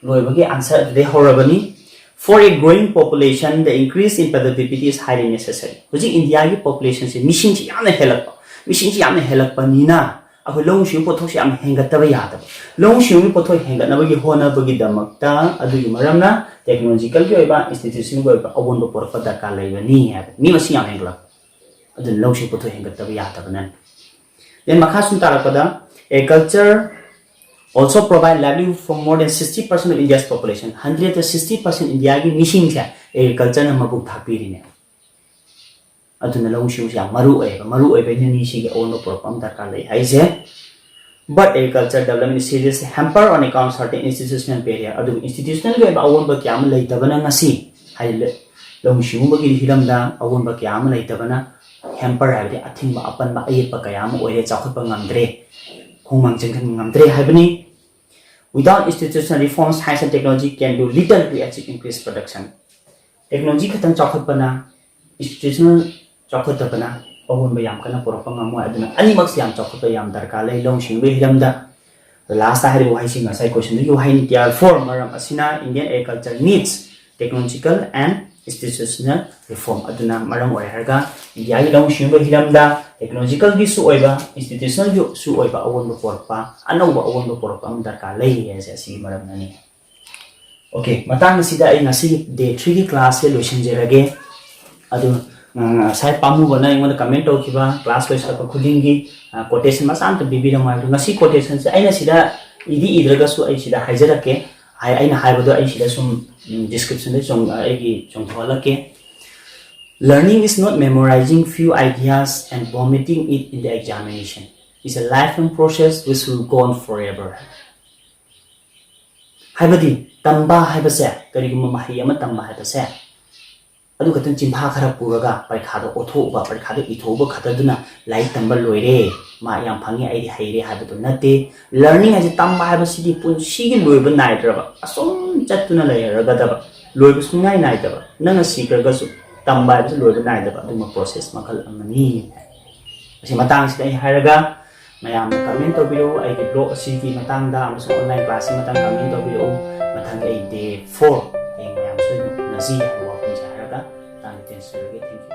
ꯂꯣꯏꯕꯒꯤ ꯑꯟꯁꯔ ꯑꯗꯨꯗꯩ ꯍꯧꯔꯕꯅꯤ꯫ For a growing population, the increase in productivity is highly necessary. ꯍꯧꯖꯤꯛ ꯏꯟꯗꯤꯌꯥꯒꯤ ꯄꯣꯄꯨꯂꯦꯁꯟꯁꯦ, ꯃꯤꯁꯤꯡꯁꯤ ꯌꯥꯝꯅ ꯍꯦꯜꯂꯛꯄ, ꯃꯤꯁꯤꯡꯁꯤ ꯌꯥꯝꯅ ꯍꯦꯜꯂꯛꯄꯅꯤꯅ ꯑꯩꯈꯣꯏ ꯂꯧꯎ ꯁꯤꯡꯎ ꯄꯣꯠꯊꯣꯛꯁꯦ ꯌꯥꯝ ꯍꯦꯟꯒꯠꯇꯕ ꯌꯥꯗꯕ꯫ ꯂꯧꯎ ꯁꯤꯡꯎꯒꯤ ꯄꯣꯠꯊꯣꯛ ꯍꯦꯟꯒꯠꯅꯕꯒꯤ ꯍꯣꯠꯅꯕꯒꯤꯗꯃꯛꯇ ꯑꯗꯨꯒꯤ ꯃꯔꯝꯅ ꯇꯦꯛꯅꯣꯂꯣꯖꯤꯀꯦꯜꯒꯤ ꯑꯣꯏꯕ, ꯏꯟꯁꯇꯤꯇ꯭ꯌꯨꯁꯟꯒꯤ ꯑꯣꯏꯕ ꯑꯑꯣꯟꯕ ꯄꯨꯔꯛꯄ ꯗꯔꯀꯥꯔ ꯂꯩꯕꯅꯤ ꯍꯥꯏꯕ꯫ ꯃꯤ ꯃꯁꯤꯡ ꯌꯥꯝ ꯍꯦꯟꯒꯠꯂꯛꯄ, ꯑꯗꯨꯅ ꯂꯧꯎ ꯁꯤꯡꯎ ꯄꯣꯠꯊꯣꯛ ꯍꯦꯟꯒꯠꯇꯕ ꯌꯥꯗꯕꯅ꯫ Then ꯃꯈꯥ ꯁꯨꯝ ꯇꯥꯔꯛꯄꯗ, agriculture also provide livelihood for more than sixty percent of India's population. Hundred to sixty percent ꯏꯟꯗꯤꯌꯥꯒꯤ ꯃꯤꯁꯤꯡꯁꯦ ꯑꯦꯒ꯭ꯔꯤꯀꯜꯆꯔꯅ ꯃꯄꯨ ꯊꯥꯛꯄꯤꯔꯤꯅꯦ꯫ ꯑꯗꯨꯅ ꯂꯧꯎ ꯁꯤꯡꯎꯁꯦ ꯌꯥꯝ ꯃꯔꯨ ꯑꯣꯏꯌꯦꯕ꯫ ꯃꯔꯨ ꯑꯣꯏꯕꯩꯅꯅꯤ ꯁꯤꯒꯤ ꯑꯑꯣꯟꯕ ꯄꯨꯔꯛꯄ ꯑꯃ ꯗꯔꯀꯥꯔ ꯂꯩ ꯍꯥꯏꯁꯦ꯫ But agriculture development is seriously hampered on account of certain institutional barrier. ꯑꯗꯨꯕꯨ ꯏꯟꯁꯇꯤꯇ꯭ꯌꯨꯁꯅꯦꯜꯒꯤ ꯑꯣꯏꯕ ꯑꯑꯣꯟꯕ ꯀꯌꯥ ꯑꯃ ꯂꯩꯇꯕꯅ ꯉꯁꯤ, ꯍꯥꯏꯗꯤ ꯂ-, ꯂꯧꯎ ꯁꯤꯡꯎꯕꯒꯤ ꯍꯤꯔꯝꯗ ꯑꯑꯣꯟꯕ ꯀꯌꯥ ꯑꯃ ꯂꯩꯇꯕꯅ ꯍꯦꯝꯄꯔ ꯍꯥꯏꯕꯗꯤ ꯑꯊꯤꯡꯕ, ꯑꯄꯟꯕ, ꯑꯌꯦꯠꯄ ꯀꯌꯥ ꯑꯃ ꯑꯣꯏꯔꯦ, ꯆꯥꯎꯈꯠꯄ ꯉꯝꯗ꯭ꯔꯦ, ꯈꯣꯡꯃꯥꯡ ꯆꯪꯁꯤꯟꯕ ꯉꯝꯗ꯭ꯔꯦ ꯍꯥꯏꯕꯅꯤ꯫ Without institutional reforms, science and technology can do little to achieve increased production. Technology ꯈꯛꯇꯪ ꯆꯥꯎꯈꯠꯄꯅ, ꯏꯟꯁꯇꯤꯇ꯭ꯌꯨꯁꯅꯦꯜ ꯆꯥꯎꯈꯠꯇꯕꯅ ꯑꯑꯣꯟꯕ ꯌꯥꯝ ꯀꯟꯅ ꯄꯨꯔꯛꯄ ꯉꯝꯃꯣꯏ꯫ ꯑꯗꯨꯅ ꯑꯅꯤꯃꯛꯁꯤ ꯌꯥꯝ ꯆꯥꯎꯈꯠꯄ ꯌꯥꯝ ꯗꯔꯀꯥꯔ ꯂꯩ ꯂꯧꯎ ꯁꯤꯡꯎꯒꯤ ꯍꯤꯔꯝꯗ꯫ ꯂꯥꯁꯇ ꯍꯥꯏꯔꯤꯕ ꯋꯥꯍꯩꯁꯤ ꯉꯁꯥꯏ ꯀꯣꯏꯁꯟꯗꯨꯒꯤ ꯋꯥꯍꯩꯅꯤ, ꯇꯤꯌꯥꯔ ꯐꯣꯔ꯫ ꯃꯔꯝ ꯑꯁꯤꯅ Indian agriculture needs technological and institutional reform꯫ ꯑꯗꯨꯅ ꯃꯔꯝ ꯑꯣꯏꯔꯒ ꯏꯟꯗꯤꯌꯥꯒꯤ ꯂꯧꯎ ꯁꯤꯡꯎꯒꯤ ꯍꯤꯔꯝꯗ ꯇꯦꯛꯅꯣꯂꯣꯖꯤꯀꯦꯜꯒꯤꯁꯨ ꯑꯣꯏꯕ, ꯏꯟꯁꯇꯤꯇ꯭ꯌꯨꯁꯅꯦꯜꯒꯤꯁꯨ ꯑꯣꯏꯕ ꯑꯑꯣꯟꯕ ꯄꯨꯔꯛꯄ, ꯑꯅꯧꯕ ꯑꯑꯣꯟꯕ ꯄꯨꯔꯛꯄ ꯑꯃ ꯗꯔꯀꯥꯔ ꯂꯩ ꯍꯥꯏꯁꯦ ꯑꯁꯤꯒꯤ ꯃꯔꯝꯅꯅꯤ꯫ ꯑꯣꯀꯦ, ꯃꯇꯥꯡ ꯑꯁꯤꯗ ꯑꯩ ꯉꯁꯤꯒꯤ ꯗꯦ ꯊ꯭ꯔꯤꯒꯤ ꯀ꯭ꯂꯥꯁꯁꯦ ꯂꯣꯏꯁꯤꯟꯖꯔꯒꯦ꯫ ꯑꯗꯨ ꯉꯁꯥꯏ ꯄꯥꯝꯃꯨꯕꯅ ꯑꯩꯉꯣꯟꯗ ꯀꯃꯦꯟ ꯇꯧꯈꯤꯕ, ꯀ꯭ꯂꯥꯁ ꯂꯣꯏꯁꯤꯜꯂꯛꯄ ꯈꯨꯗꯤꯡꯒꯤ ꯀꯣꯇꯦꯁꯟ ꯃꯆꯥ ꯑꯝꯇ ꯄꯤꯕꯤꯔꯝꯃꯣ ꯍꯥꯏꯕꯗꯣ, ꯉꯁꯤ ꯀꯣꯇꯦꯁꯟꯁꯦ ꯑꯩꯅ ꯁꯤꯗ ꯏꯗꯤ ꯏꯗ꯭ꯔꯒꯁꯨ ꯑꯩ ꯁꯤꯗ ꯍꯥꯏꯖꯔꯛꯀꯦ꯫ ꯑꯩ ꯑꯩꯅ ꯍꯥꯏꯕꯗꯣ ꯑꯩ ꯁꯤꯗ ꯁꯨꯝ ꯗꯤꯁꯀ꯭ꯔꯤꯞꯁꯟꯗ ꯆꯣꯡ ꯑꯩꯒꯤ ꯆꯣꯡꯊꯣꯛꯍꯜꯂꯛꯀꯦ꯫ Learning is not memorizing few ideas and vomiting it in the examination. It's a lifelong process which will go on forever. ꯍꯥꯏꯕꯗꯤ ꯇꯝꯕ ꯍꯥꯏꯕꯁꯦ, ꯀꯔꯤꯒꯨꯝꯕ ꯃꯍꯩ ꯑꯃ ꯇꯝꯕ ꯍꯥꯏꯕꯁꯦ, ꯑꯗꯨ ꯈꯛꯇꯪ ꯆꯤꯟꯐꯥ ꯈꯔ ꯄꯨꯔꯒ ꯄꯔꯤꯈꯥꯗ ꯑꯣꯊꯣꯛꯎꯕ, ꯄꯔꯤꯈꯥꯗ ꯏꯊꯣꯛꯎꯕ ꯈꯛꯇꯗꯨꯅ ꯂꯥꯏꯔꯤꯛ ꯇꯝꯕ ꯂꯣꯏꯔꯦ, ꯃꯥ ꯌꯥꯝ ꯐꯪꯉꯦ, ꯑꯩꯗꯤ ꯍꯩꯔꯦ ꯍꯥꯏꯕꯗꯨ ꯅꯠꯇꯦ꯫ ꯂꯔꯅꯤꯡ ꯍꯥꯏꯁꯦ, ꯇꯝꯕ ꯍꯥꯏꯕꯁꯤꯗꯤ ꯄꯨꯟꯁꯤꯒꯤ ꯂꯣꯏꯕ ꯅꯥꯏꯗ꯭ꯔꯕ, ꯑꯁꯨꯝ ꯆꯠꯇꯨꯅ ꯂꯩꯔꯒꯗꯕ, ꯂꯣꯏꯕ ꯁꯨꯡꯅꯥꯏ ꯅꯥꯏꯗꯕ, ꯅꯪꯅ ꯁꯤꯈ꯭ꯔꯒꯁꯨ ꯇꯝꯕ ꯍꯥꯏꯕꯁꯤ ꯂꯣꯏꯕ ꯅꯥꯏꯗꯕ ꯑꯗꯨꯒꯨꯝꯕ ꯄ꯭ꯔꯣꯁꯦꯁ ꯃꯈꯜ ꯑꯃꯅꯤ꯫ ꯑꯁꯤ ꯃꯇꯥꯡꯁꯤꯗ ꯑꯩ ꯍꯥꯏꯔꯒ, ꯃꯌꯥꯝꯅ ꯀꯃꯦꯟ ꯇꯧꯕꯤꯔꯛꯎ ꯑꯩꯒꯤ ꯕ꯭ꯂꯣꯛ ꯑꯁꯤꯒꯤ ꯃꯇꯥꯡꯗ, ꯑꯃꯁꯨꯡ ꯑꯣꯟꯂꯥꯏꯟ ꯀ꯭ꯂꯥꯁꯀꯤ ꯃꯇꯥꯡꯗ ꯀꯃꯦꯟ ꯇꯧꯕꯤꯔꯛꯎ꯫ ꯃꯊꯪꯒꯤ ꯑꯩ ꯗꯦ ꯐꯣꯔ, ꯍꯌꯦꯡ ꯃꯌꯥꯝ ꯁꯣꯏꯗꯅ ꯎꯅꯁꯤ ꯍꯥꯏꯕ ꯋꯥꯐꯝꯁꯦ ꯍꯥꯏꯔꯒ ꯃꯇꯥꯡꯗ ꯇꯦꯟꯁꯤꯜꯂꯒꯦ꯫ Thank you꯫